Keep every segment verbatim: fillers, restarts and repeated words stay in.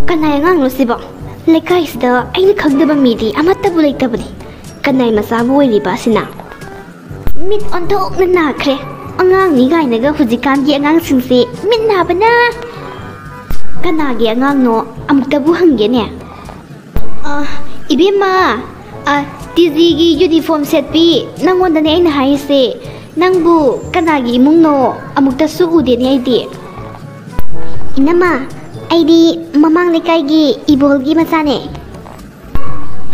ꯀꯅꯥꯏ ꯑꯉꯥꯡꯅꯣ ꯁꯤꯕꯣ? ꯂꯩꯀꯥꯏꯁꯤꯗ ꯑꯩꯅ ꯈꯪꯗꯕ ꯃꯤꯗꯤ ꯑꯃꯠꯇꯕꯨ ꯂꯩꯇꯕꯅꯤ꯫ ꯀꯅꯥꯏ ꯃꯆꯥꯕꯨ ꯑꯣꯏꯔꯤꯕ ꯑꯁꯤꯅ? ꯃꯤꯠ ꯑꯣꯟꯊꯣꯛꯅ ꯅꯥꯈ꯭ꯔꯦ꯫ ꯑꯉꯥꯡꯅꯤ ꯀꯥꯏꯅꯒ ꯍꯧꯖꯤꯛꯀꯥꯟꯒꯤ ꯑꯉꯥꯡꯁꯤꯡꯁꯦ ꯃꯤꯠ ꯅꯥꯕꯅ꯫ ꯀꯅꯥꯒꯤ ꯑꯉꯥꯡꯅꯣ ꯑꯃꯨꯛꯇꯕꯨ ꯍꯪꯒꯦꯅꯦ꯫ ꯑ, ꯏꯕꯦꯝꯃ, ꯑ, ꯇꯤꯖꯤꯒꯤ ꯌꯨꯅꯤꯐꯣꯔꯝ ꯁꯦꯠꯄꯤ, ꯅꯪꯉꯣꯟꯗꯅꯦ ꯑꯩꯅ ꯍꯥꯏꯔꯤꯁꯦ꯫ ꯅꯪꯕꯨ ꯀꯅꯥꯒꯤ ꯏꯃꯨꯡꯅꯣ? ꯑꯃꯨꯛꯇꯁꯨ ꯎꯗꯦꯅꯦ ꯑꯩꯗꯤ꯫ ꯏꯅꯝꯃ, ꯑꯩꯗꯤ ꯃꯃꯥꯡ ꯂꯩꯀꯥꯏꯒꯤ ꯏꯕꯣꯜꯒꯤ ꯃꯆꯥꯅꯦ꯫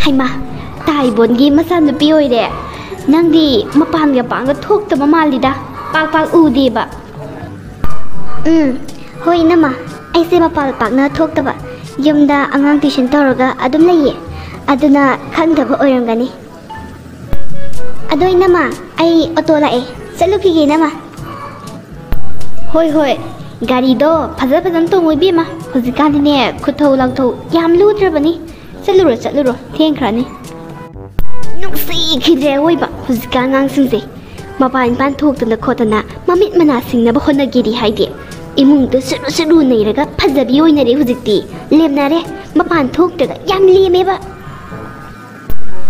ꯍꯩꯃꯥ, ꯇꯥꯏꯕꯣꯟꯒꯤ ꯃꯆꯥꯅꯨꯄꯤ ꯑꯣꯏꯔꯦ꯫ ꯅꯪꯗꯤ ꯃꯄꯥꯟꯒ ꯄꯥꯡꯒ ꯊꯣꯛꯇꯕ ꯃꯥꯜꯂꯤꯗ, ꯄꯥꯛ ꯄꯥꯛ ꯎꯗꯦꯕ꯫ ꯎꯝ, ꯍꯣꯏ ꯏꯅꯝꯃ, ꯑꯩꯁꯦ ꯃꯄꯥꯟ ꯄꯥꯛꯅ ꯊꯣꯛꯇꯕ, ꯌꯨꯝꯗ ꯑꯉꯥꯡ ꯇ꯭ꯌꯨꯁꯟ ꯇꯧꯔꯒ ꯑꯗꯨꯝ ꯂꯩꯌꯦ, ꯑꯗꯨꯅ ꯈꯪꯗꯕ ꯑꯣꯏꯔꯝꯒꯅꯤ꯫ ꯑꯗꯣ ꯏꯅꯝꯃ, ꯑꯩ ꯑꯣꯇꯣ ꯂꯥꯛꯑꯦ, ꯆꯠꯂꯨꯈꯤꯒꯦ ꯏꯅꯝꯃ꯫ ꯍꯣꯏ ꯍꯣꯏ, ꯒꯥꯔꯤꯗꯣ ꯐꯖ ꯐꯖꯅ ꯇꯣꯡꯉꯨ ꯏꯕꯦꯝꯃ, ꯍꯧꯖꯤꯛꯀꯥꯟꯗꯤꯅꯦ ꯈꯨꯊꯧ ꯂꯥꯡꯊꯧ ꯌꯥꯝ ꯂꯨꯗ꯭ꯔꯕꯅꯤ꯫ ꯆꯠꯂꯨꯔꯣ ꯆꯠꯂꯨꯔꯣ, ꯊꯦꯡꯈ꯭ꯔꯅꯤ꯫ ꯅꯨꯡꯁꯤꯈꯤꯗ꯭ꯔꯦ ꯑꯋꯣꯏꯕ ꯍꯧꯖꯤꯛꯀꯥꯟ ꯑꯉꯥꯡꯁꯤꯡꯁꯦ꯫ ꯃꯄꯥꯟ ꯏꯄꯥꯟ ꯊꯣꯛꯇꯅ ꯈꯣꯠꯇꯅ ꯃꯃꯤꯠ ꯃꯅꯥ ꯁꯤꯡꯅꯕ ꯍꯣꯠꯅꯒꯦꯗꯤ ꯍꯥꯏꯗꯦ꯫ ꯏꯃꯨꯡꯗ ꯁꯨꯔꯨ ꯁꯨꯔꯨ ꯅꯩꯔꯒ ꯐꯖꯕꯤ ꯑꯣꯏꯅꯔꯦ ꯍꯧꯖꯤꯛꯇꯤ꯫ ꯂꯦꯝꯅꯔꯦ꯫ ꯃꯄꯥꯟ ꯊꯣꯛꯇ꯭ꯔꯒ ꯌꯥꯝ ꯂꯦꯝꯃꯦꯕ꯫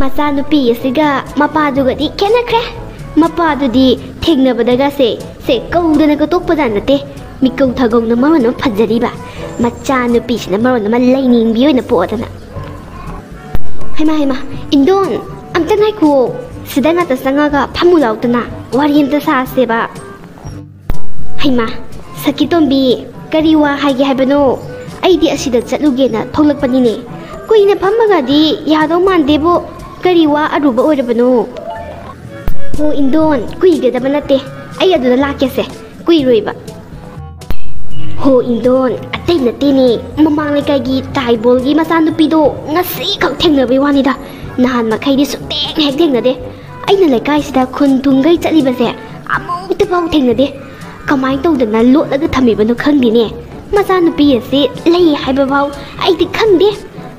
ꯃꯆꯥꯅꯨꯄꯤ ꯑꯁꯤꯒ ꯃꯄꯥꯗꯨꯒꯗꯤ ꯈꯦꯠꯅꯈ꯭ꯔꯦ꯫ ꯃꯄꯥꯗꯨꯗꯤ ꯊꯦꯡꯅꯕꯗꯒꯁꯦ ꯁꯦ ꯀꯧꯗꯅ ꯀꯧꯊꯣꯛꯄꯖꯥꯠ ꯅꯠꯇꯦ꯫ ꯃꯤꯀꯧ ꯊꯥꯒꯧꯅ ꯃꯔꯣꯟ ꯑꯃ ꯐꯖꯔꯤꯕ, ꯃꯆꯥꯅꯨꯄꯤꯁꯤꯅ ꯃꯔꯣꯟ ꯑꯃ ꯂꯩꯅꯤꯡꯕꯤ ꯑꯣꯏꯅ ꯄꯣꯛꯑꯗꯅ꯫ ꯍꯩꯃꯥ ꯍꯩꯃꯥ, ꯏꯟꯗꯣꯟ, ꯑꯝꯇ ꯉꯥꯏꯈꯨꯑꯣ꯫ ꯁꯤꯗ ꯉꯥꯛꯇ ꯆꯪꯉꯒ ꯐꯝꯃꯨ ꯂꯥꯎꯗꯅ, ꯋꯥꯔꯤ ꯑꯝꯇ ꯁꯥꯁꯦꯕ꯫ ꯍꯩꯃꯥ, ꯁꯈꯤꯇꯣꯝꯕꯤ, ꯀꯔꯤ ꯋꯥ ꯍꯥꯏꯒꯦ ꯍꯥꯏꯕꯅꯣ? ꯑꯩꯗꯤ ꯑꯁꯤꯗ ꯆꯠꯂꯨꯒꯦꯅ ꯊꯣꯛꯂꯛꯄꯅꯤꯅꯦ꯫ ꯀꯨꯏꯅ ꯐꯝꯃꯒꯗꯤ ꯌꯥꯗꯧ ꯃꯥꯟꯗꯦꯕꯨ, ꯀꯔꯤ ꯋꯥ ꯑꯔꯨꯕ ꯑꯣꯏꯔꯕꯅꯣ? ꯍꯣ ꯏꯟꯗꯣꯟ, ꯀꯨꯏꯒꯗꯕ ꯅꯠꯇꯦ, ꯑꯩ ꯑꯗꯨꯗ ꯂꯥꯛꯀꯦꯁꯦ, ꯀꯨꯏꯔꯣꯏꯕ꯫ ꯍꯣ ꯏꯟꯗꯣꯟ, ꯑꯇꯩ ꯅꯠꯇꯦꯅꯦ, ꯃꯃꯥꯡ ꯂꯩꯀꯥꯏꯒꯤ ꯇꯥꯏꯕꯣꯜꯒꯤ ꯃꯆꯥꯅꯨꯄꯤꯗꯣ ꯉꯁꯤꯈꯛ ꯊꯦꯡꯅꯕꯩ ꯋꯥꯅꯤꯗ, ꯅꯍꯥꯟ ꯃꯈꯩꯗꯤ ꯁꯨꯛꯊꯦꯡ ꯍꯦꯛ ꯊꯦꯡꯅꯗꯦ꯫ ꯑꯩꯅ ꯂꯩꯀꯥꯏꯁꯤꯗ ꯈꯨꯟ ꯊꯨꯡꯈꯩ ꯆꯠꯂꯤꯕꯁꯦ ꯑꯃꯨꯛꯇ ꯐꯥꯎ ꯊꯦꯡꯅꯗꯦ꯫ ꯀꯃꯥꯏꯅ ꯇꯧꯗꯅ ꯂꯣꯠꯂꯒ ꯊꯝꯃꯤꯕꯅꯣ ꯈꯪꯗꯦꯅꯦ꯫ ꯃꯆꯥꯅꯨꯄꯤ ꯑꯁꯤ ꯂꯩ ꯍꯥꯏꯕ ꯐꯥꯎ ꯑꯩꯗꯤ ꯈꯪꯗꯦ꯫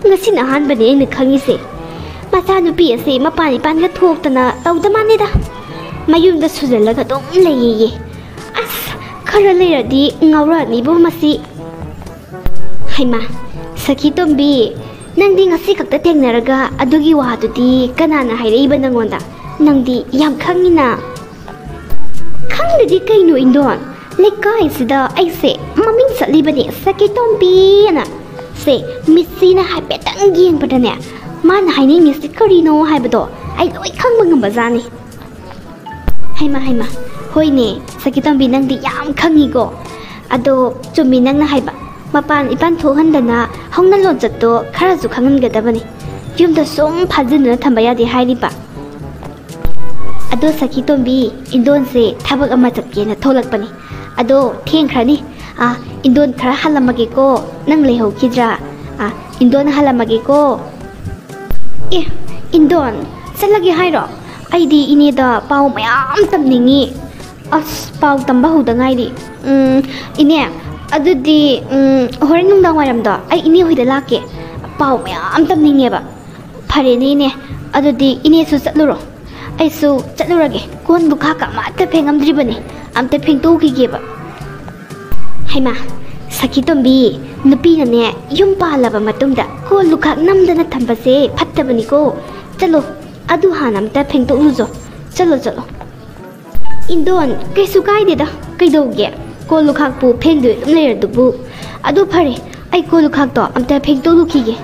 ꯉꯁꯤꯅ ꯑꯍꯥꯟꯕꯅꯦ ꯑꯩꯅ ꯈꯪꯉꯤꯁꯦ꯫ ꯃꯆꯥꯅꯨꯄꯤ ꯑꯁꯤ ꯃꯄꯥꯟ ꯏꯄꯥꯟꯒ ꯊꯣꯛꯇꯅ ꯇꯧꯗ ꯃꯥꯟꯅꯤꯗ꯫ ꯃꯌꯨꯝꯗ ꯁꯨꯖꯜꯂꯒ ꯑꯗꯨꯝ ꯂꯩꯌꯦꯌꯦ꯫ ꯑꯁ, ꯈꯔ ꯂꯩꯔꯗꯤ ꯉꯥꯎꯔꯛꯑꯅꯤꯕꯨ ꯃꯁꯤ꯫ ꯍꯩꯃꯥ, ꯁꯈꯤ ꯇꯣꯝꯕꯤ, ꯅꯪꯗꯤ ꯉꯁꯤ ꯈꯛꯇ ꯊꯦꯡꯅꯔꯒ ꯑꯗꯨꯒꯤ ꯋꯥꯗꯨꯗꯤ ꯀꯅꯥꯅ ꯍꯥꯏꯔꯛꯏꯕ ꯅꯪꯉꯣꯟꯗ? ꯅꯪꯗꯤ ꯌꯥꯝ ꯈꯪꯉꯤꯅ꯫ ꯈꯪꯗꯗꯤ ꯀꯩꯅꯣ, ꯏꯟꯗꯣꯟ? ꯂꯩꯀꯥꯏꯁꯤꯗ ꯑꯩꯁꯦ ꯃꯃꯤꯡ ꯆꯠꯂꯤꯕꯅꯦ, ꯁꯈꯤ ꯇꯣꯝꯕꯤꯑꯅ꯫ ꯁꯦ, ꯃꯤꯠꯁꯤꯅ ꯍꯥꯏꯐꯦꯠꯇꯪ ꯌꯦꯡꯕꯗꯅꯦ, ꯃꯥꯅ ꯍꯥꯏꯅꯤꯡꯉꯤꯁꯤ ꯀꯔꯤꯅꯣ ꯍꯥꯏꯕꯗꯣ ꯑꯩ ꯂꯣꯏ ꯈꯪꯕ ꯉꯝꯕꯖꯥꯠꯅꯤ꯫ ꯍꯩꯃꯥ, ꯍꯩꯃꯥ, ꯍꯣꯏꯅꯦ, ꯁꯈꯤ ꯇꯣꯝꯕꯤ, ꯅꯪꯗꯤ ꯌꯥꯝ ꯈꯪꯉꯤꯀꯣ꯫ ꯑꯗꯣ ꯆꯨꯝꯃꯤ ꯅꯪꯅ ꯍꯥꯏꯕ, ꯃꯄꯥꯟ ꯏꯄꯥꯟ ꯊꯣꯛꯍꯟꯗꯅ ꯍꯧꯅ ꯂꯣꯟꯆꯠꯇꯣ ꯈꯔꯁꯨ ꯈꯪꯍꯟꯒꯗꯕꯅꯤ꯫ ꯌꯨꯝꯗ ꯁꯨꯝ ꯐꯥꯖꯤꯟꯗꯨꯅ ꯊꯝꯕ ꯌꯥꯗꯦ ꯍꯥꯏꯔꯤꯕ꯫ ꯑꯗꯣ ꯁꯈꯤ ꯇꯣꯝꯕꯤ, ꯏꯟꯗꯣꯟꯁꯦ ꯊꯕꯛ ꯑꯃ ꯆꯠꯀꯦꯅ ꯊꯣꯛꯂꯛꯄꯅꯤ꯫ ꯑꯗꯣ ꯊꯦꯡꯈ꯭ꯔꯅꯤ꯫ ꯑꯥ, ꯏꯟꯗꯣꯟ, ꯈꯔ ꯍꯜꯂꯝꯃꯒꯦꯀꯣ꯫ ꯅꯪ ꯂꯩꯍꯧꯈꯤꯗ꯭ꯔꯥ? ꯑꯥ, ꯏꯟꯗꯣꯟ, ꯍꯜꯂꯝꯃꯒꯦꯀꯣ꯫ ꯑꯦ, ꯏꯟꯗꯣꯟ, ꯆꯠꯂꯒꯦ ꯍꯥꯏꯔꯣ? ꯑꯩꯗꯤ ꯏꯅꯦꯗ ꯄꯥꯎ ꯃꯌꯥꯝ ꯇꯝꯅꯤꯡꯉꯤ꯫ ꯑꯁ, ꯄꯥꯎ ꯇꯝꯕ ꯍꯧꯗ ꯉꯥꯏꯔꯤ꯫ ꯎꯝ, ꯏꯅꯦ, ꯑꯗꯨꯗꯤ, ꯎꯝ, ꯍꯣꯔꯦꯟ ꯅꯨꯡꯗꯥꯡ ꯋꯥꯏꯔꯝꯗꯣ ꯑꯩ ꯏꯅꯦ ꯍꯣꯏꯗ ꯂꯥꯛꯀꯦ꯫ ꯄꯥꯎ ꯃꯌꯥꯝ ꯇꯝꯅꯤꯡꯉꯦꯕ꯫ ꯐꯔꯦꯅꯦ, ꯏꯅꯦ, ꯑꯗꯨꯗꯤ ꯏꯅꯦꯁꯨ ꯆꯠꯂꯨꯔꯣ꯫ ꯑꯩꯁꯨ ꯆꯠꯂꯨꯔꯒꯦ꯫ ꯀꯣꯟ ꯂꯨꯈꯥꯛꯀ ꯑꯃꯠꯇ ꯐꯦꯡꯉꯝꯗ꯭ꯔꯤꯕꯅꯤ꯫ ꯑꯝꯇ ꯐꯦꯡꯗꯣꯛꯈꯤꯒꯦꯕ꯫ ꯍꯩꯃꯥ, ꯁꯈꯤ ꯇꯣꯝꯕꯤ, ꯅꯨꯄꯤꯅꯅꯦ, ꯌꯨꯝ ꯄꯥꯜꯂꯕ ꯃꯇꯨꯡꯗ ꯀꯣꯜ ꯂꯨꯈꯥꯛ ꯅꯝꯗꯅ ꯊꯝꯕꯁꯦ ꯐꯠꯇꯕꯅꯤꯀꯣ꯫ ꯆꯠꯂꯣ, ꯑꯗꯨ ꯍꯥꯟꯅ ꯑꯝꯇ ꯐꯦꯡꯗꯣꯛꯂꯨꯆꯣ꯫ ꯆꯠꯂꯣ, ꯆꯠꯂꯣ꯫ ꯏꯟꯗꯣꯟ, ꯀꯩꯁꯨ ꯀꯥꯏꯗꯦꯗ, ꯀꯩꯗꯧꯒꯦ? ꯀꯣꯜ ꯂꯨꯈꯥꯛꯄꯨ ꯐꯦꯡꯗꯣꯏ ꯑꯗꯨꯝ ꯂꯩꯔꯗꯨꯕꯨ꯫ ꯑꯗꯨ ꯐꯔꯦ, ꯑꯩ ꯀꯣꯜ ꯂꯨꯈꯥꯛꯇꯣ ꯑꯝꯇ ꯐꯦꯡꯗꯣꯛꯂꯨꯈꯤꯒꯦ꯫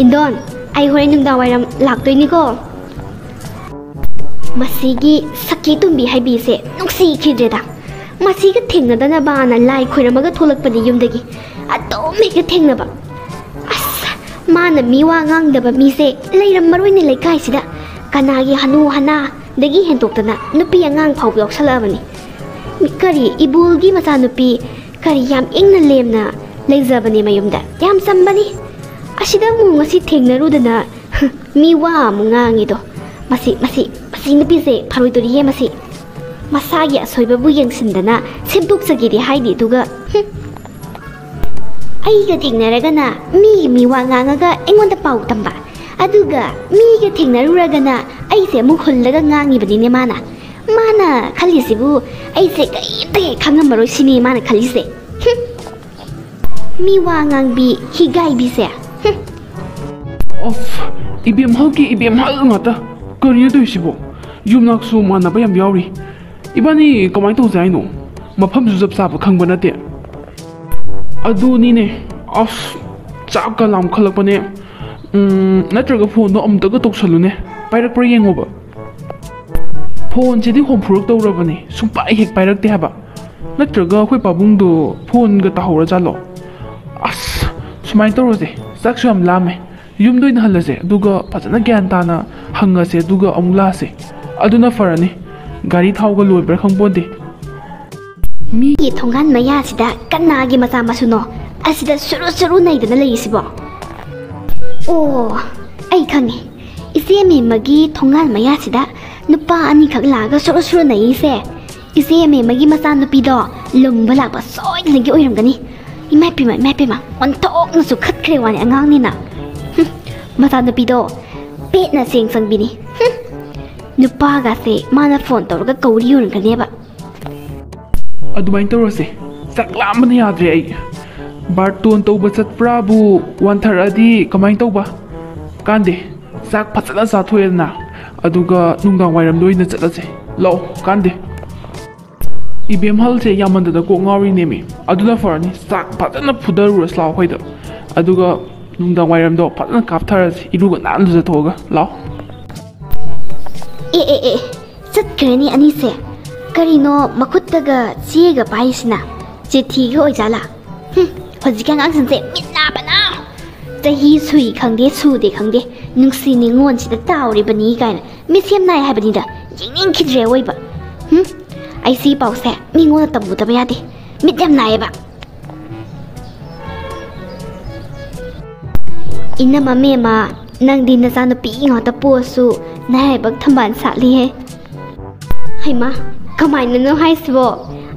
ꯏꯟꯗꯣꯟ, ꯑꯩ ꯍꯣꯔꯦꯟ ꯅꯨꯡꯗꯥꯡ ꯋꯥꯏꯔꯝ ꯂꯥꯛꯇꯣꯏꯅꯤꯀꯣ꯫ ꯃꯁꯤꯒꯤ ꯁꯈꯤ ꯇꯣꯝꯕꯤ ꯍꯥꯏꯕꯤꯁꯦ ꯅꯨꯡꯁꯤꯈꯤꯗ꯭ꯔꯦꯗ꯫ ꯃꯁꯤꯒ ꯊꯦꯡꯅꯗꯅꯕꯅ ꯂꯥꯏ ꯈꯣꯏꯔꯝꯃꯒ ꯊꯣꯛꯂꯛꯄꯅꯤ ꯌꯨꯝꯗꯒꯤ꯫ ꯑꯗꯨꯝ ꯍꯦꯛꯇ ꯊꯦꯡꯅꯕ꯫ ꯑꯁ, ꯃꯥꯅ ꯃꯤ ꯋꯥ ꯉꯥꯡꯗꯕ ꯃꯤꯁꯦ ꯂꯩꯔꯝꯃꯔꯣꯏꯅꯦ ꯂꯩꯀꯥꯏꯁꯤꯗ꯫ ꯀꯅꯥꯒꯤ ꯍꯅꯨ ꯍꯅꯥꯗꯒꯤ ꯍꯦꯟꯗꯣꯛꯇꯅ ꯅꯨꯄꯤ ꯑꯉꯥꯡ ꯐꯥꯎꯕ ꯌꯥꯎꯁꯜꯂꯛꯑꯕꯅꯤ꯫ ꯃꯤ-, ꯀꯔꯤ, ꯏꯕꯣꯜꯒꯤ ꯃꯆꯥꯅꯨꯄꯤ, ꯀꯔꯤ, ꯌꯥꯝ ꯏꯪꯅ ꯂꯦꯝꯅ ꯂꯩꯖꯕꯅꯦ ꯃꯌꯨꯝꯗ꯫ ꯌꯥꯝ ꯆꯝꯕꯅꯤ꯫ ꯑꯁꯤꯗ ꯑꯃꯨꯛ ꯉꯁꯤ ꯊꯦꯡꯅꯔꯨꯗꯅ ꯃꯤ ꯋꯥ ꯑꯃꯨꯛ ꯉꯥꯡꯉꯤꯗꯣ꯫ ꯃꯁꯤ, ꯃꯁꯤ, ꯃꯁꯤ ꯅꯨꯄꯤꯁꯦ ꯐꯔꯣꯏꯗꯣꯔꯤꯍꯦ ꯃꯁꯤ꯫ ꯃꯁꯥꯒꯤ ꯑꯁꯣꯏꯕꯕꯨ ꯌꯦꯡꯁꯤꯟꯗꯅ ꯁꯦꯝꯗꯣꯛꯆꯒꯦꯗꯤ ꯍꯥꯏꯗꯦ, ꯑꯗꯨꯒ, ꯍꯨꯝ꯫ ꯑꯩꯒ ꯊꯦꯡꯅꯔꯒꯅ ꯃꯤꯒꯤ ꯃꯤ ꯋꯥ ꯉꯥꯡꯉꯒ ꯑꯩꯉꯣꯟꯗ ꯄꯥꯎ ꯇꯝꯕ, ꯑꯗꯨꯒ ꯃꯤꯒ ꯊꯦꯡꯅꯔꯨꯔꯒꯅ ꯑꯩꯁꯦ ꯑꯃꯨꯛ ꯍꯨꯜꯂꯒ ꯉꯥꯡꯉꯤꯕꯅꯤꯅꯦ ꯃꯥꯅ꯫ ꯃꯥꯅ ꯈꯜꯂꯤꯁꯤꯕꯨ ꯑꯩꯁꯦ ꯀꯔꯤꯝꯇ ꯍꯦꯛ ꯈꯪꯉꯝꯃꯔꯣꯏ ꯁꯤꯅꯤ ꯃꯥꯅ ꯈꯜꯂꯤꯁꯦ꯫ ꯍꯨꯝ꯫ ꯃꯤ ꯋꯥ ꯉꯥꯡꯕꯤ ꯍꯤꯒꯥꯏꯕꯤꯁꯦ꯫ ꯍꯨꯝ꯫ ꯑꯣꯐ, ꯏꯕꯦꯝꯍꯜꯒꯤ ꯏꯕꯦꯝꯍꯜ ꯉꯥꯛꯇ꯫ ꯀꯔꯤꯅꯣ ꯇꯧꯔꯤꯁꯤꯕꯣ? ꯌꯨꯝꯅꯥꯛꯁꯨ ꯃꯥꯟꯅꯕ ꯌꯥꯝ ꯌꯥꯎꯔꯤ꯫ ꯏꯕꯥꯅꯤ ꯀꯃꯥꯏꯅ ꯇꯧꯁꯦ ꯍꯥꯏꯅꯣ? ꯃꯐꯝꯁꯨ ꯆꯞ ꯆꯥꯕ ꯈꯪꯕ ꯅꯠꯇꯦ꯫ ꯑꯗꯨꯅꯤꯅꯦ꯫ ꯑꯁ, ꯆꯥꯛꯀ ꯂꯥꯝꯈꯠꯂꯛꯄꯅꯦ꯫ ꯎꯝ, ꯅꯠꯇ꯭ꯔꯒ ꯐꯣꯟꯗꯣ ꯑꯃꯨꯛꯇꯒ ꯇꯧꯁꯜꯂꯨꯅꯦ꯫ ꯄꯥꯏꯔꯛꯄ꯭ꯔꯥ ꯌꯦꯡꯉꯣꯕ꯫ ꯐꯣꯟꯁꯤꯗꯤ ꯍꯣꯝ ꯐꯨꯔꯛꯇꯧꯔꯕꯅꯦ, ꯁꯨꯡꯄꯥꯏ ꯍꯦꯛ ꯄꯥꯏꯔꯛꯇꯦ ꯍꯥꯏꯕ꯫ ꯅꯠꯇ꯭ꯔꯒ ꯑꯩꯈꯣꯏ ꯄꯥꯕꯨꯡꯗꯣ ꯐꯣꯟꯒ ꯇꯥꯍꯧꯔꯖꯥꯠꯂꯣ? ꯑꯁ, ꯁꯨꯃꯥꯏꯅ ꯇꯧꯔꯁꯦ, ꯆꯥꯛꯁꯨ ꯌꯥꯝ ꯂꯥꯝꯃꯦ, ꯌꯨꯝꯗ ꯑꯣꯏꯅ ꯍꯜꯂꯁꯦ, ꯑꯗꯨꯒ ꯐꯖꯅ ꯒ꯭ꯌꯥꯟ ꯇꯥꯅ ꯍꯪꯉꯁꯦ, ꯑꯗꯨꯒ ꯑꯃꯨꯛ ꯂꯥꯛꯑꯁꯦ꯫ ꯑꯗꯨꯅ ꯐꯔꯅꯤ꯫ ꯒꯥꯔꯤ ꯊꯥꯎꯒ ꯂꯣꯏꯕ꯭ꯔꯥ ꯈꯪꯄꯣꯟꯇꯦ꯫ ꯃꯤꯒꯤ ꯊꯣꯡꯒꯥꯟ ꯃꯌꯥꯁꯤꯗ ꯀꯅꯥꯒꯤ ꯃꯆꯥ ꯃꯁꯨꯅꯣ ꯑꯁꯤꯗ ꯁꯨꯔꯨ ꯁꯨꯔꯨ ꯅꯩꯗꯅ ꯂꯩꯔꯤꯁꯤꯕꯣ? ꯑꯣ, ꯑꯩ ꯈꯪꯉꯦ꯫ ꯏꯆꯦ ꯃꯦꯝꯃꯒꯤ ꯊꯣꯡꯒꯥꯟ ꯃꯌꯥꯁꯤꯗ ꯅꯨꯄꯥ ꯑꯅꯤꯈꯛ ꯂꯥꯛꯑꯒ ꯁꯨꯔꯨ ꯁꯨꯔꯨ ꯅꯩꯔꯤꯁꯦ ꯏꯆꯦ ꯃꯦꯝꯃꯒꯤ ꯃꯆꯥꯅꯨꯄꯤꯗꯣ ꯂꯨꯝꯕ ꯂꯥꯛꯄ ꯁꯣꯏꯗꯅꯒꯤ ꯑꯣꯏꯔꯝꯒꯅꯤ꯫ ꯏꯃꯥ ꯄꯦꯝꯃ, ꯏꯃꯥ ꯄꯦꯝꯃ, ꯑꯣꯟꯊꯣꯛꯅꯁꯨ ꯈꯠꯈ꯭ꯔꯦ ꯋꯥꯅꯤ ꯑꯉꯥꯡꯅꯤꯅ꯫ ꯍꯨꯝ, ꯃꯆꯥꯅꯨꯄꯤꯗꯣ ꯄꯦꯠꯅ ꯆꯦꯡ ꯆꯪꯕꯤꯅꯤ꯫ ꯍꯨꯝ, ꯅꯨꯄꯥꯒꯁꯦ ꯃꯥꯅ ꯐꯣꯟ ꯇꯧꯔꯒ ꯀꯧꯔꯤ ꯑꯣꯏꯔꯝꯒꯅꯦꯕ꯫ ꯑꯗꯨꯃꯥꯏꯅ ꯇꯧꯔꯁꯦ꯫ ꯆꯥꯛ ꯂꯥꯝꯕꯅ ꯌꯥꯗ꯭ꯔꯦ ꯑꯩ꯫ ꯕꯥꯔꯇꯣꯟ ꯇꯧꯕ ꯆꯠꯄ꯭ꯔꯥꯕꯨ ꯋꯥꯟꯊꯔꯛꯑꯗꯤ ꯀꯃꯥꯏꯅ ꯇꯧꯕ? ꯀꯥꯟꯗꯦ꯫ ꯆꯥꯛ ꯐꯖꯅ ꯆꯥꯊꯣꯛꯑꯦꯗꯅ, ꯑꯗꯨꯒ ꯅꯨꯡꯗꯥꯡ ꯋꯥꯏꯔꯝꯗ ꯑꯣꯏꯅ ꯆꯠꯂꯁꯦ꯫ ꯂꯥꯛꯑꯣ, ꯀꯥꯟꯗꯦ꯫ ꯏꯕꯦꯝꯍꯜꯁꯦ ꯌꯥꯝꯃꯟꯗꯅ ꯀꯣꯛ ꯉꯥꯎꯔꯤꯅꯦꯃꯤ꯫ ꯑꯗꯨꯅ ꯐꯔꯅꯤ, ꯆꯥꯛ ꯐꯖꯅ ꯐꯨꯗꯔꯨꯔꯁꯤ ꯂꯥꯛꯑꯣ ꯑꯩꯈꯣꯏꯗ꯫ ꯑꯗꯨꯒ ꯅꯨꯡꯗꯥꯡ ꯋꯥꯏꯔꯝꯗꯣ ꯐꯖꯅ ꯀꯥꯞꯊꯔꯁꯤ, ꯏꯔꯨꯒ ꯅꯥꯟꯅ ꯂꯨꯖꯊꯣꯛꯑꯒ꯫ ꯂꯥꯛꯑꯣ꯫ ꯑꯦ, ꯑꯦ, ꯑꯦ, ꯆꯠꯈ꯭ꯔꯦꯅꯦ ꯑꯅꯤꯁꯦ꯫ ꯀꯔꯤꯅꯣ ꯃꯈꯨꯠꯇꯒ ꯆꯦꯒ ꯄꯥꯏꯁꯤꯅ? ꯆꯤꯊꯤꯒ ꯑꯣꯏꯖꯥꯠꯂꯥ? ꯍꯨꯝ, ꯍꯧꯖꯤꯛꯀꯤ ꯑꯉꯥꯡꯁꯤꯡꯁꯦ ꯃꯤꯠ ꯅꯥꯕꯅ! ꯆꯍꯤ ꯁꯨꯏ ꯈꯪꯗꯦ, ꯁꯨꯗꯦ ꯈꯪꯗꯦ, ꯅꯨꯡꯁꯤ ꯅꯤꯉꯣꯜꯁꯤꯗ ꯇꯥꯎꯔꯤꯕꯅꯤ ꯀꯥꯏꯅ ꯃꯤꯠꯁꯦ ꯌꯥꯝ ꯅꯥꯏ ꯍꯥꯏꯕꯅꯤꯗ, ꯌꯦꯡꯅꯤꯡꯈꯤꯗ꯭ꯔꯦ ꯑꯑꯣꯏꯕ꯫ ꯍꯨꯝ, ꯑꯩ ꯁꯤ ꯄꯥꯎꯁꯦ ꯃꯤꯉꯣꯟꯗ ꯇꯝꯃꯨꯗꯕ ꯌꯥꯗꯦ, ꯃꯤꯠ ꯌꯥꯝ ꯅꯥꯏꯌꯦꯕ꯫ ꯏꯅꯝꯃ ꯃꯦꯝꯃ, ꯅꯪꯗꯤ ꯅꯆꯥꯅꯨꯄꯤ ꯉꯥꯛꯇ ꯄꯣꯛꯑꯁꯨ ꯅꯔꯥꯏꯕꯛ ꯊꯝꯕꯥꯜ ꯁꯥꯠꯂꯤꯍꯦ꯫ ꯍꯩꯃꯥ, ꯀꯃꯥꯏꯅꯅꯣ ꯍꯥꯏꯁꯤꯕꯣ?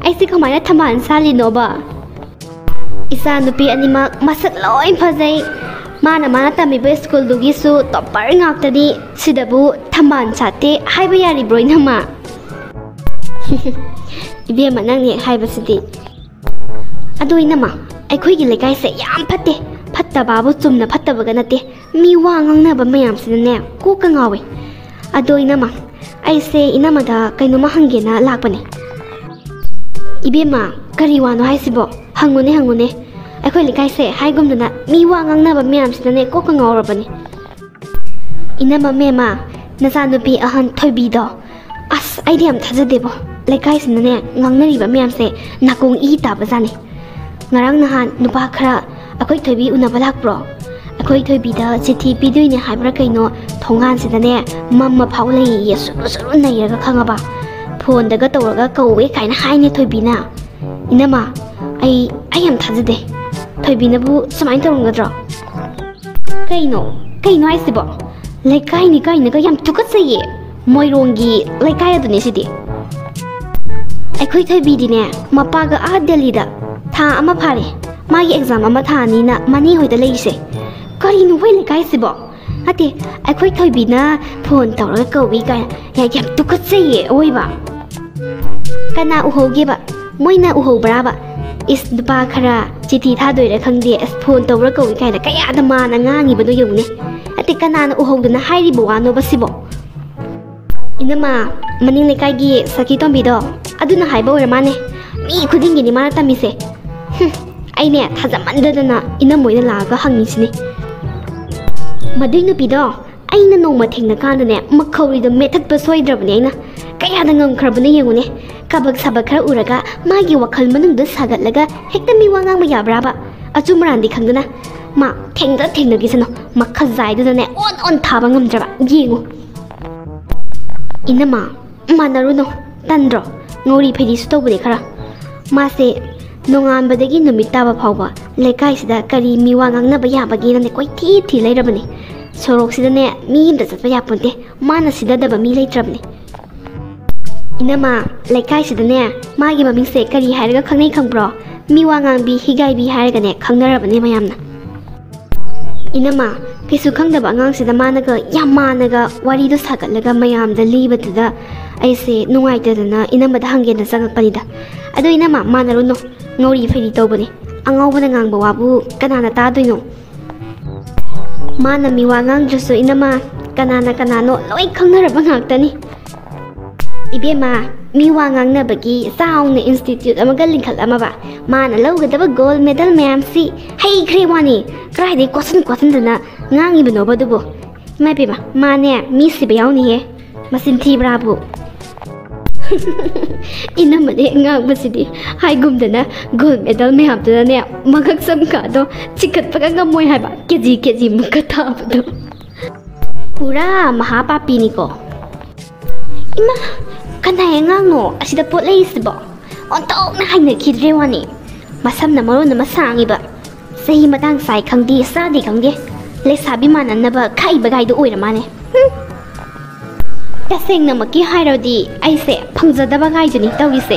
ꯑꯩꯁꯦ ꯀꯃꯥꯏꯅ ꯊꯝꯕꯥꯜ ꯁꯥꯠꯂꯤꯅꯣꯕ? ꯏꯆꯥ ꯅꯨꯄꯤ ꯑꯅꯤꯃꯛ ꯃꯁꯛ ꯂꯣꯏ ꯐꯖꯩ꯫ ꯃꯥꯅ ꯃꯥꯅ ꯇꯝꯃꯤꯕ ꯁ꯭ꯀꯨꯜꯗꯨꯒꯤꯁꯨ ꯇꯣꯞꯄꯔ ꯉꯥꯛꯇꯅꯤ꯫ ꯁꯤꯗꯕꯨ ꯊꯝꯕꯥꯜ ꯁꯥꯠꯇꯦ ꯍꯥꯏꯕ ꯌꯥꯔꯤꯕ꯭ꯔꯣ, ꯏꯅꯝꯃ? ꯏꯕꯦꯝꯃ, ꯅꯪꯅ ꯍꯦꯛ ꯍꯥꯏꯕꯁꯤꯗꯤ꯫ ꯑꯗꯣ ꯏꯅꯝꯃ, ꯑꯩꯈꯣꯏꯒꯤ ꯂꯩꯀꯥꯏꯁꯦ ꯌꯥꯝ ꯐꯠꯇꯦ꯫ ꯐꯠꯇꯕꯕꯨ ꯆꯨꯝꯅ ꯐꯠꯇꯕꯒ ꯅꯠꯇꯦ, ꯃꯤ ꯋꯥ ꯉꯥꯡꯅꯕ ꯃꯌꯥꯝꯁꯤꯅꯅꯦ ꯀꯣꯛꯀ ꯉꯥꯎꯋꯦ꯫ ꯑꯗꯣ ꯏꯅꯝꯃ, ꯑꯩꯁꯦ ꯏꯅꯝꯃꯗ ꯀꯩꯅꯣꯝꯃ ꯍꯪꯒꯦꯅ ꯂꯥꯛꯄꯅꯦ꯫ ꯏꯕꯦꯝꯃ, ꯀꯔꯤ ꯋꯥꯅꯣ ꯍꯥꯏꯁꯤꯕꯣ? ꯍꯪꯉꯨꯅꯦ, ꯍꯪꯉꯨꯅꯦ꯫ ꯑꯩꯈꯣꯏ ꯂꯩꯀꯥꯏꯁꯦ ꯍꯥꯏꯒꯨꯝꯗꯅ ꯃꯤ ꯋꯥ ꯉꯥꯡꯅꯕ ꯃꯌꯥꯝꯁꯤꯅꯅꯦ ꯀꯣꯛꯀ ꯉꯥꯎꯔꯕꯅꯤ꯫ ꯏꯅꯝꯃ ꯃꯦꯝꯃ, ꯅꯆꯥꯅꯨꯄꯤ ꯑꯍꯟ ꯊꯣꯏꯕꯤꯗꯣ, ꯑꯁ, ꯑꯩꯗꯤ ꯌꯥꯝ ꯊꯥꯖꯗꯦꯕꯣ꯫ ꯂꯩꯀꯥꯏꯁꯤꯅꯅꯦ ꯉꯥꯡꯅꯔꯤꯕ ꯃꯌꯥꯝꯁꯦ ꯅꯥꯀꯣꯡ ꯏ ꯇꯥꯕꯖꯥꯠꯅꯤ꯫ ꯉꯔꯥꯡ ꯅꯍꯥꯟ ꯅꯨꯄꯥ ꯈꯔ ꯑꯩꯈꯣꯏ ꯊꯣꯏꯕꯤ ꯎꯅꯕ ꯂꯥꯛꯄ꯭ꯔꯣ? ꯑꯩꯈꯣꯏ ꯊꯣꯏꯕꯤꯗ ꯆꯤꯊꯤ ꯄꯤꯗꯣꯏꯅꯦ ꯍꯥꯏꯕ꯭ꯔꯥ ꯀꯩꯅꯣ, ꯊꯣꯡꯒꯥꯟꯁꯤꯗꯅꯦ ꯃꯝꯃ ꯐꯥꯎ ꯂꯩꯌꯦ, ꯁꯨꯔꯨ ꯁꯨꯔꯨ ꯅꯩꯔꯒ, ꯈꯪꯉꯕ? ꯐꯣꯟꯗꯒ ꯇꯧꯔꯒ ꯀꯧꯋꯦ ꯀꯥꯏꯅ ꯍꯥꯏꯅꯦ ꯊꯣꯏꯕꯤꯅ꯫ ꯏꯅꯝꯃ, ꯑꯩ ꯑꯩ ꯌꯥꯝ ꯊꯥꯖꯗꯦ꯫ ꯊꯣꯏꯕꯤꯅꯕꯨ ꯁꯨꯃꯥꯏꯅ ꯇꯧꯔꯝꯒꯗ꯭ꯔꯣ? ꯀꯩꯅꯣ? ꯀꯩꯅꯣ ꯍꯥꯏꯁꯤꯕꯣ? ꯂꯩꯀꯥꯏꯅꯤ ꯀꯥꯏꯅꯒ ꯌꯥꯝ ꯇꯨꯀꯠꯆꯩꯌꯦ꯫ ꯃꯣꯏꯔꯣꯡꯒꯤ ꯂꯩꯀꯥꯏ ꯑꯗꯨꯅꯦ ꯁꯤꯗꯤ꯫ ꯑꯩꯈꯣꯏ ꯊꯣꯏꯕꯤꯗꯤꯅꯦ, ꯃꯄꯥꯒ ꯑꯥ ꯗꯦꯜꯂꯤꯗ ꯊꯥ ꯑꯃ ꯐꯥꯔꯦ꯫ ꯃꯥꯒꯤ ꯑꯦꯛꯖꯥꯝ ꯑꯃ ꯊꯥꯅꯤꯅ ꯃꯅꯦ ꯍꯣꯏꯗ ꯂꯩꯔꯤꯁꯦ꯫ ꯀꯔꯤꯅꯣ ꯍꯣꯏ ꯂꯩꯀꯥꯏꯁꯤꯕꯣ? ꯅꯠꯇꯦ, ꯑꯩꯈꯣꯏ ꯊꯣꯏꯕꯤꯅ ꯐꯣꯟ ꯇꯧꯔꯒ ꯀꯧꯏ ꯀꯥꯏꯅ꯫ ꯌꯥ-, ꯌꯥꯝ ꯇꯨꯀꯠꯆꯩꯌꯦ ꯑꯑꯣꯏꯕ꯫ ꯀꯅꯥ ꯎꯍꯧꯒꯦꯕ? ꯃꯣꯏꯅ ꯎꯍꯧꯕ꯭ꯔꯥꯕ? ꯏꯁ, ꯅꯨꯄꯥ ꯈꯔ ꯆꯤꯊꯤ ꯊꯥꯗꯣꯏꯔꯥ ꯈꯪꯗꯦ, ꯑꯁ, ꯐꯣꯟ ꯇꯧꯔ ꯀꯧꯏ ꯀꯥꯏꯅ ꯀꯌꯥꯗ ꯃꯥꯅ ꯉꯥꯡꯉꯤꯕꯅꯣ ꯌꯦꯡꯉꯨꯅꯦ꯫ ꯅꯠꯇꯦ, ꯀꯅꯥꯅ ꯎꯍꯧꯗꯅ ꯍꯥꯏꯔꯤꯕ ꯋꯥꯅꯣꯕ ꯁꯤꯕꯣ? ꯏꯅꯝꯃ, ꯃꯅꯤꯡ ꯂꯩꯀꯥꯏꯒꯤ ꯁꯈꯤ ꯇꯣꯝꯕꯤꯗꯣ, ꯑꯗꯨꯅ ꯍꯥꯏꯕ ꯑꯣꯏꯔ ꯃꯥꯅꯦ꯫ ꯃꯤ ꯈꯨꯗꯤꯡꯒꯤꯅꯤ ꯃꯥꯅ ꯇꯝꯃꯤꯁꯦ꯫ ꯍꯨꯝ, ꯑꯩꯅꯦ ꯊꯥꯖꯃꯟꯗꯗꯅ ꯏꯅꯝꯃ ꯍꯣꯏꯗ ꯂꯥꯛꯑꯒ ꯍꯪꯉꯤꯁꯤꯅꯦ꯫ ꯃꯗꯨꯏ ꯅꯨꯄꯤꯗꯣ ꯑꯩꯅ ꯅꯣꯡꯃ ꯊꯦꯡꯅꯀꯥꯟꯗꯅꯦ, ꯃꯈꯧꯔꯤꯗꯣ ꯃꯦꯠꯊꯠꯄ ꯁꯣꯏꯗ꯭ꯔꯕꯅꯦ ꯑꯩꯅ꯫ ꯀꯌꯥꯗ ꯉꯝꯈ꯭ꯔꯕꯅꯣ ꯌꯦꯡꯉꯨꯅꯦ꯫ ꯀꯕꯛ ꯁꯕꯛ ꯈꯔ ꯎꯔꯒ ꯃꯥꯒꯤ ꯋꯥꯈꯜ ꯃꯅꯨꯡꯗ ꯁꯥꯒꯠꯂꯒ ꯍꯦꯛꯇ ꯃꯤ ꯋꯥ ꯉꯥꯡꯕ ꯌꯥꯕ꯭ꯔꯥꯕ? ꯑꯆꯨꯝ ꯑꯔꯥꯟꯗꯤ ꯈꯪꯗꯅ꯫ ꯃꯥ ꯊꯦꯡꯗ ꯊꯦꯡꯅꯈꯤꯁꯅꯨ, ꯃꯈꯖꯥꯏꯗꯨꯗꯅꯦ ꯑꯣꯟ ꯑꯣꯟ ꯊꯥꯕ ꯉꯝꯗ꯭ꯔꯕ꯫ ꯌꯦꯡꯉꯨ꯫ ꯏꯅꯝꯃ, ꯃꯥꯟꯅꯔꯨꯅꯨ, ꯇꯟꯗ꯭ꯔꯣ? ꯉꯧꯔꯤ ꯐꯩꯔꯤꯁꯨ ꯇꯧꯕꯅꯦ ꯈꯔ꯫ ꯃꯥꯁꯦ ꯅꯣꯡꯉꯥꯟꯕꯗꯒꯤ ꯅꯨꯃꯤꯠ ꯇꯥꯕ ꯐꯥꯎꯕ ꯂꯩꯀꯥꯏꯁꯤꯗ ꯀꯔꯤ ꯃꯤꯋꯥ ꯉꯥꯡꯅꯕ ꯌꯥꯕꯒꯦꯅꯅꯦ ꯀꯣꯏꯊꯤ ꯊꯤ ꯂꯩꯔꯕꯅꯦ꯫ ꯁꯣꯔꯣꯛꯁꯤꯗꯅꯦ ꯃꯤ ꯑꯝꯇ ꯆꯠꯄ ꯌꯥꯄꯣꯟꯇꯦ, ꯃꯥꯅ ꯁꯤꯗꯗꯕ ꯃꯤ ꯂꯩꯇ꯭ꯔꯕꯅꯦ꯫ ꯏꯅꯝꯃ, ꯂꯩꯀꯥꯏꯁꯤꯗꯅꯦ ꯃꯥꯒꯤ ꯃꯃꯤꯡꯁꯦ ꯀꯔꯤ ꯍꯥꯏꯔꯒ ꯈꯪꯅꯩ ꯈꯪꯕ꯭ꯔꯣ? ꯃꯤꯋꯥ ꯉꯥꯡꯕꯤ, ꯍꯤꯒꯥꯏꯕꯤ ꯍꯥꯏꯔꯒꯅꯦ ꯈꯪꯅꯔꯕꯅꯦ ꯃꯌꯥꯝꯅ꯫ ꯏꯅꯝꯃ, ꯀꯩꯁꯨ ꯈꯪꯗꯕ ꯑꯉꯥꯡꯁꯤꯗ ꯃꯥꯅꯒ ꯌꯥꯝ ꯃꯥꯟꯅꯒ ꯋꯥꯔꯤꯗꯣ ꯁꯥꯒꯠꯂꯒ ꯃꯌꯥꯝꯗ ꯂꯤꯕꯗꯨꯗ ꯑꯩꯁꯦ ꯅꯨꯡꯉꯥꯏꯇꯗꯅ ꯏꯅꯝꯃꯗ ꯍꯪꯒꯦꯅ ꯆꯪꯉꯛꯄꯅꯤꯗ꯫ ꯑꯗꯣ ꯏꯅꯝꯃ, ꯃꯥꯟꯅꯔꯨꯅꯨ, ꯉꯧꯔꯤ ꯐꯩꯔꯤ ꯇꯧꯕꯅꯦ꯫ ꯑꯉꯥꯎꯕꯅ ꯉꯥꯡꯕ ꯋꯥꯕꯨ ꯀꯅꯥꯅ ꯇꯥꯗꯣꯏꯅꯣ? ꯃꯥꯅ ꯃꯤꯋꯥ ꯉꯥꯡꯗ꯭ꯔꯁꯨ ꯏꯅꯝꯃ, ꯀꯅꯥꯅ ꯀꯅꯥꯅꯣ ꯂꯣꯏ ꯈꯪꯅꯔꯕ ꯉꯥꯛꯇꯅꯤ꯫ ꯏꯕꯦꯝꯃ, ꯃꯤ ꯋꯥ ꯉꯥꯡꯅꯕꯒꯤ ꯆꯥꯎꯅ institute ꯑꯃꯒ ꯂꯤꯡꯈꯠꯂꯝꯃꯕ, ꯃꯥꯅ ꯂꯧꯒꯗꯕ gold medal ꯃꯌꯥꯝꯁꯤ ꯍꯩꯈ꯭ꯔꯦ ꯋꯥꯅꯤ꯫ ꯀꯗꯥꯏꯗꯒꯤ ꯀꯣꯠꯁꯟ ꯀꯣꯠꯁꯟꯗꯅ ꯉꯥꯡꯉꯤꯕꯅꯣꯕ ꯑꯗꯨꯕꯨ? ꯏꯃꯥ ꯏꯕꯦꯝꯃ, ꯃꯥꯅꯦ ꯃꯤ ꯁꯤꯕ ꯌꯥꯎꯅꯤꯍꯦ, ꯃꯆꯤꯟ ꯊꯤꯕ꯭ꯔꯥꯕꯨ꯫ ꯏꯅꯝꯃꯅꯦ ꯉꯥꯡꯕꯁꯤꯗꯤ, ꯍꯥꯏꯒꯨꯝꯗꯅ gold medal ꯃꯌꯥꯝꯗꯨꯅꯅꯦ ꯃꯉꯛ ꯁꯝ ꯀꯥꯗꯣ ꯆꯤꯡꯈꯠꯄꯒ ꯉꯝꯃꯣꯏ ꯍꯥꯏꯕ, ꯀꯦꯖꯤ ꯀꯦꯖꯤ ꯃꯨꯛꯀ ꯇꯥꯕꯗꯣ꯫ ꯄꯨꯔꯥ ꯃꯍꯥ ꯄꯥꯄꯤꯅꯤꯀꯣ꯫ ꯏꯃꯥ, ꯀꯅꯥꯏ ꯑꯉꯥꯡꯅꯣ ꯑꯁꯤꯗ ꯄꯣꯠ ꯂꯩꯔꯤꯁꯤꯕꯣ? ꯑꯣꯟꯊꯣꯛꯅ ꯍꯩꯅꯈꯤꯗ꯭ꯔꯦ ꯋꯥꯅꯤ꯫ ꯃꯁꯝꯅ ꯃꯔꯣꯟ ꯑꯃ ꯁꯥꯡꯉꯤꯕ, ꯆꯍꯤ ꯃꯇꯥꯡ ꯆꯥꯏ ꯈꯪꯗꯦ ꯆꯥꯗꯦ ꯈꯪꯗꯦ, ꯂꯩꯁꯥꯕꯤ ꯃꯥꯟꯅꯅꯕ ꯈꯥꯛꯏꯕ ꯒꯥꯏꯗꯨ ꯑꯣꯏꯔ ꯃꯥꯅꯦ꯫ ꯍꯨꯝ꯫ ꯇꯁꯦꯡꯅꯃꯛꯀꯤ ꯍꯥꯏꯔꯗꯤ ꯑꯩꯁꯦ ꯐꯪꯖꯗꯕ ꯒꯥꯏꯗꯨꯅꯤ ꯇꯧꯔꯤꯁꯦ꯫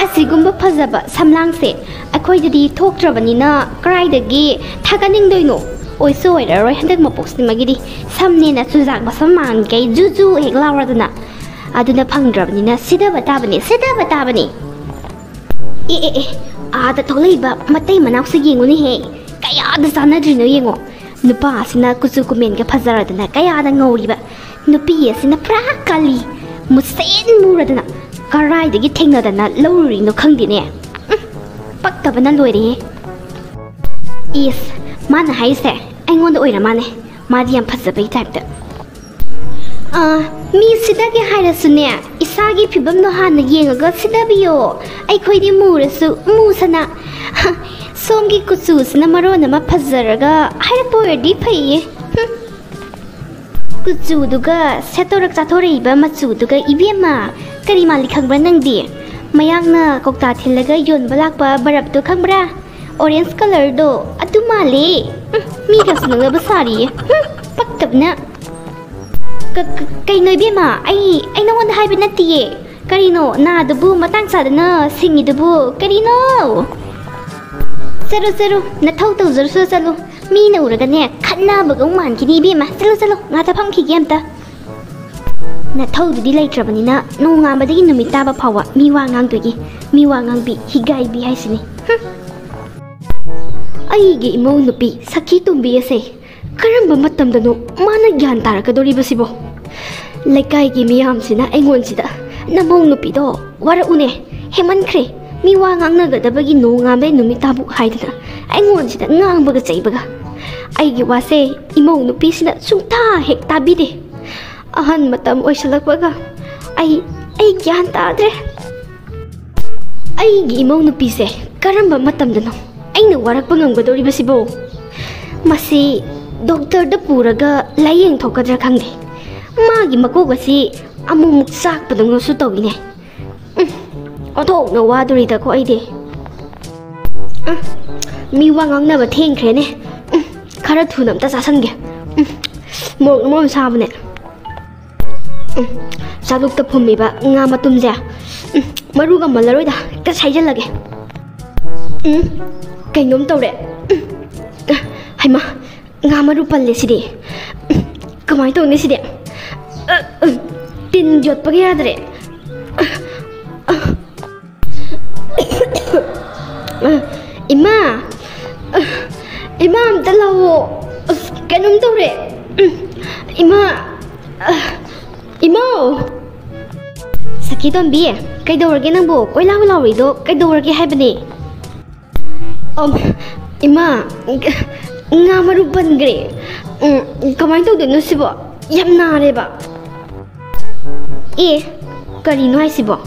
ꯑꯁꯤꯒꯨꯝꯕ ꯐꯖꯕ ꯁꯝꯂꯥꯡꯁꯦ ꯑꯩꯈꯣꯏꯗꯗꯤ ꯊꯣꯛꯇ꯭ꯔꯕꯅꯤꯅ ꯀꯗꯥꯏꯗꯒꯤ ꯊꯥꯒꯠꯅꯤꯡꯗꯣꯏꯅꯣ? ꯑꯣꯏꯁꯨ ꯑꯣꯏꯔꯔꯣꯏ ꯍꯟꯗꯛ ꯃꯄꯣꯛꯁꯤꯃꯒꯤꯗꯤ꯫ ꯁꯝꯅꯦꯅ ꯆꯨꯖꯥꯛ ꯃꯁꯝ ꯃꯥꯟꯈꯩ ꯖꯨ ꯖꯨ ꯍꯦꯛ ꯂꯥꯎꯔꯗꯅ꯫ ꯑꯗꯨꯅ ꯐꯪꯗ꯭ꯔꯕꯅꯤꯅ ꯁꯤꯗꯕ ꯇꯥꯕꯅꯤ, ꯁꯤꯗꯕ ꯇꯥꯕꯅꯤ꯫ ꯑꯦ ꯑꯦ ꯑꯦ, ꯑꯥꯗ ꯊꯣꯛꯂꯛꯏꯕ ꯃꯇꯩ ꯃꯅꯥꯎꯁꯦ ꯌꯦꯡꯉꯨꯅꯦꯍꯦ, ꯀꯌꯥꯗ ꯆꯥꯟꯅꯗ꯭ꯔꯤꯅꯣ ꯌꯦꯡꯉꯣ꯫ ꯅꯨꯄꯥ ꯑꯁꯤꯅ ꯀꯨꯆꯨ ꯀꯨꯃꯦꯟꯒ ꯐꯖꯔꯗꯅ ꯀꯌꯥꯗ ꯉꯧꯔꯤꯕ, ꯅꯨꯄꯤ ꯑꯁꯤꯅ ꯄꯨꯔꯥ ꯀꯥꯂꯤ, ꯃꯨꯁꯦꯟ ꯃꯨꯔꯗꯅ ꯀꯔꯥꯏꯗꯒꯤ ꯊꯦꯡꯅꯗꯅ ꯂꯧꯔꯨꯔꯤꯅꯣ ꯈꯪꯗꯦꯅꯦ꯫ ꯎꯝ, ꯄꯛꯇꯕꯅ ꯂꯣꯏꯔꯦꯍꯦ꯫ ꯏꯁ, ꯃꯥꯅ ꯍꯥꯏꯁꯦ ꯑꯩꯉꯣꯟꯗ ꯑꯣꯏꯔ ꯃꯥꯅꯦ, ꯃꯥꯗꯤ ꯌꯥꯝ ꯐꯖꯕꯩ ꯇꯥꯏꯞꯇ꯫ ꯑꯥ, ꯃꯤ ꯁꯤꯗꯒꯦ ꯍꯥꯏꯔꯁꯨꯅꯦ, ꯏꯁꯥꯒꯤ ꯐꯤꯕꯝꯗꯣ ꯍꯥꯟꯅ ꯌꯦꯡꯉꯒ ꯁꯤꯗꯕꯤꯌꯣ꯫ ꯑꯩꯈꯣꯏꯗꯤ ꯃꯨꯔꯁꯨ ꯃꯨꯁꯅ꯫ ꯁꯣꯝꯒꯤ ꯀꯨꯆꯨꯁꯤꯅ ꯃꯔꯣꯟ ꯑꯃ ꯐꯖꯔꯒ ꯍꯥꯏꯔꯛꯄ ꯑꯣꯏꯔꯗꯤ ꯐꯩꯌꯦ꯫ ꯍꯨꯝ꯫ ꯀꯨꯆꯨꯗꯨꯒ ꯁꯦꯠꯇꯣꯔꯛ ꯆꯥꯊꯣꯔꯛꯏꯕ ꯃꯆꯨꯗꯨꯒ ꯏꯕꯦꯝꯃ, ꯀꯔꯤ ꯃꯥꯜꯂꯤ ꯈꯪꯕ꯭ꯔꯥ ꯅꯪꯗꯤ? ꯃꯌꯥꯡꯅ ꯀꯧꯇꯥ ꯊꯤꯜꯂꯒ ꯌꯣꯟꯕ ꯂꯥꯛꯄ ꯕꯔꯞꯇꯣ ꯈꯪꯕ꯭ꯔꯥ? Orange colourꯗꯣ ꯑꯗꯨ ꯃꯥꯜꯂꯦ꯫ ꯎꯝ, ꯃꯤꯒꯁꯨ ꯅꯣꯛꯅꯕ ꯁꯥꯔꯤꯌꯦ꯫ ꯍꯨꯝ, ꯄꯛꯇꯕꯅ꯫ ꯀ-, ꯀ-, ꯀꯩꯅꯣ ꯏꯕꯦꯝꯃ? ꯑꯩ, ꯑꯩ ꯅꯉꯣꯟꯗ ꯍꯥꯏꯕ ꯅꯠꯇꯤꯌꯦ꯫ ꯀꯔꯤꯅꯣ ꯅꯥꯗꯨꯕꯨ ꯃꯇꯥꯡ ꯆꯥꯗꯅ ꯁꯤꯡꯉꯤꯗꯨꯕꯨ? ꯀꯔꯤꯅꯣ? ꯆꯠꯂꯨ, ꯆꯠꯂꯨ, ꯅꯊꯧ ꯇꯧꯖꯔꯨꯁꯨ ꯆꯠꯂꯨ꯫ ꯃꯤꯅ ꯎꯔꯒꯅꯦ ꯈꯠꯅꯕꯒ ꯑꯃꯨꯛ ꯃꯥꯟꯈꯤꯅꯤ ꯏꯕꯦꯝꯃ꯫ ꯆꯠꯂꯨ, ꯆꯠꯂꯨ, ꯉꯥꯛꯇ ꯐꯝꯈꯤꯒꯦ ꯑꯝꯇ꯫ ꯅꯊꯧꯗꯨꯗꯤ ꯂꯩꯇ꯭ꯔꯕꯅꯤꯅ ꯅꯣꯡꯉꯥꯟꯕꯗꯒꯤ ꯅꯨꯃꯤꯠ ꯇꯥꯕ ꯐꯥꯎꯕ ꯃꯤ ꯋꯥ ꯉꯥꯡꯗꯣꯏꯒꯤ꯫ ꯃꯤ ꯋꯥ ꯉꯥꯡꯕꯤ, ꯍꯤꯒꯥꯏꯕꯤ ꯍꯥꯏꯁꯤꯅꯤ꯫ ꯍꯨꯝ꯫ ꯑꯩꯒꯤ ꯏꯃꯧ ꯅꯨꯄꯤ ꯁꯈꯤ ꯇꯣꯝꯕꯤ ꯑꯁꯦ ꯀꯔꯝꯕ ꯃꯇꯝꯗꯅꯣ ꯃꯥꯅ ꯒ꯭ꯌꯥꯟ ꯇꯥꯔꯛꯀꯗꯧꯔꯤꯕꯁꯤꯕꯣ? ꯂꯩꯀꯥꯏꯒꯤ ꯃꯤꯌꯥꯝꯁꯤꯅ ꯑꯩꯉꯣꯟꯁꯤꯗ "ꯅꯃꯧ ꯅꯨꯄꯤꯗꯣ ꯋꯥꯔꯛꯎꯅꯦ, ꯍꯦꯃꯟꯈ꯭ꯔꯦ, ꯃꯤ ꯋꯥ ꯉꯥꯡꯅꯒꯗꯕꯒꯤ ꯅꯣꯡꯉꯥꯟꯕꯗꯩ ꯅꯨꯃꯤꯠ ꯇꯥꯕꯨꯛ" ꯍꯥꯏꯗꯅ ꯑꯩꯉꯣꯟꯁꯤꯗ ꯉꯥꯡꯕꯒ ꯆꯩꯕꯒ꯫ ꯑꯩꯒꯤ ꯋꯥꯁꯦ ꯏꯃꯧ ꯅꯨꯄꯤꯁꯤꯅ ꯁꯨꯡꯇꯥ ꯍꯦꯛ ꯇꯥꯕꯤꯗꯦ꯫ ꯑꯍꯟ ꯃꯇꯝ ꯑꯣꯏꯁꯜꯂꯛꯄꯒ ꯑꯩ, ꯑꯩ ꯒ꯭ꯌꯥꯟ ꯇꯥꯗ꯭ꯔꯦ꯫ ꯑꯩꯒꯤ ꯏꯃꯧ ꯅꯨꯄꯤꯁꯦ ꯀꯔꯝꯕ ꯃꯇꯝꯗꯅꯣ ꯑꯩꯅ ꯋꯥꯔꯛꯄ ꯉꯝꯒꯗꯧꯔꯤꯕꯁꯤꯕꯣ? ꯃꯁꯤ ꯗꯣꯛꯇꯔꯗ ꯄꯨꯔꯒ ꯂꯥꯌꯦꯡ ꯊꯣꯛꯀꯗ꯭ꯔꯥ ꯈꯪꯗꯦ꯫ ꯃꯥꯒꯤ ꯃꯀꯣꯛ ꯑꯁꯤ ꯑꯃꯨꯛꯃꯨꯛ ꯆꯥꯛꯄꯗꯧꯅꯁꯨ ꯇꯧꯏꯅꯦ꯫ ꯎꯝ, ꯑꯣꯟꯊꯣꯛꯅ ꯋꯥꯗꯣꯔꯤꯗꯀꯣ ꯑꯩꯗꯤ꯫ ꯎꯝ, ꯃꯤ ꯋꯥ ꯉꯥꯡꯅꯕ ꯊꯦꯡꯈ꯭ꯔꯦꯅꯦ꯫ ꯎꯝ, ꯈꯔ ꯊꯨꯅ ꯑꯝꯇ ꯆꯥꯁꯟꯒꯦ꯫ ꯎꯝ, ꯃꯣꯔꯣꯛꯅ ꯃꯔꯣꯝ ꯁꯥꯕꯅꯦ꯫ ꯎꯝ, ꯆꯥꯂꯨꯛꯇ ꯐꯨꯝꯃꯤꯕ ꯉꯥ ꯃꯇꯨꯝꯁꯦ, ꯎꯝ, ꯃꯔꯨꯒ ꯃꯜꯂꯔꯣꯏꯗ, ꯍꯦꯛꯇ ꯁꯥꯏꯖꯜꯂꯒꯦ꯫ ꯎꯝ, ꯀꯩꯅꯣꯝ ꯇꯧꯔꯦ꯫ ꯎꯝ, ꯍꯩꯃꯥ, ꯉꯥ ꯃꯔꯨ ꯄꯜꯂꯦ ꯁꯤꯗꯤ꯫ ꯎꯝ, ꯀꯃꯥꯏꯅ ꯇꯧꯅꯤ ꯁꯤꯗꯤ? ꯑ, ꯑ, ꯇꯤꯟ ꯌꯣꯠꯄꯒ ꯌꯥꯗ꯭ꯔꯦ꯫ ꯑ, ꯑ, ꯑ, ꯏꯃꯥ! ꯑ, ꯏꯃꯥ, ꯑꯝꯇ ꯂꯥꯛꯑꯣ꯫ ꯑꯁ, ꯀꯩꯅꯣꯝ ꯇꯧꯔꯦ꯫ ꯎꯝ, ꯏꯃꯥ! ꯑ, ꯏꯃꯥ! ꯁꯈꯤ ꯇꯣꯝꯕꯤ, ꯀꯩꯗꯧꯔꯒꯦ ꯅꯪꯕꯨ? ꯀꯣꯏꯂꯥꯎ ꯂꯥꯎꯔꯤꯗꯣ ꯀꯩꯗꯧꯔꯒꯦ ꯍꯥꯏꯕꯅꯦ? ꯑꯝ, ꯏꯃꯥ, ꯉꯥ ꯃꯔꯨ ꯄꯟꯈ꯭ꯔꯦ꯫ ꯎꯝ, ꯀꯃꯥꯏꯅ ꯇꯧꯗꯣꯏꯅꯣ ꯁꯤꯕꯣ? ꯌꯥꯝ ꯅꯥꯔꯦꯕ꯫ ꯑꯦ, ꯀꯔꯤꯅꯣ ꯍꯥꯏꯁꯤꯕꯣ?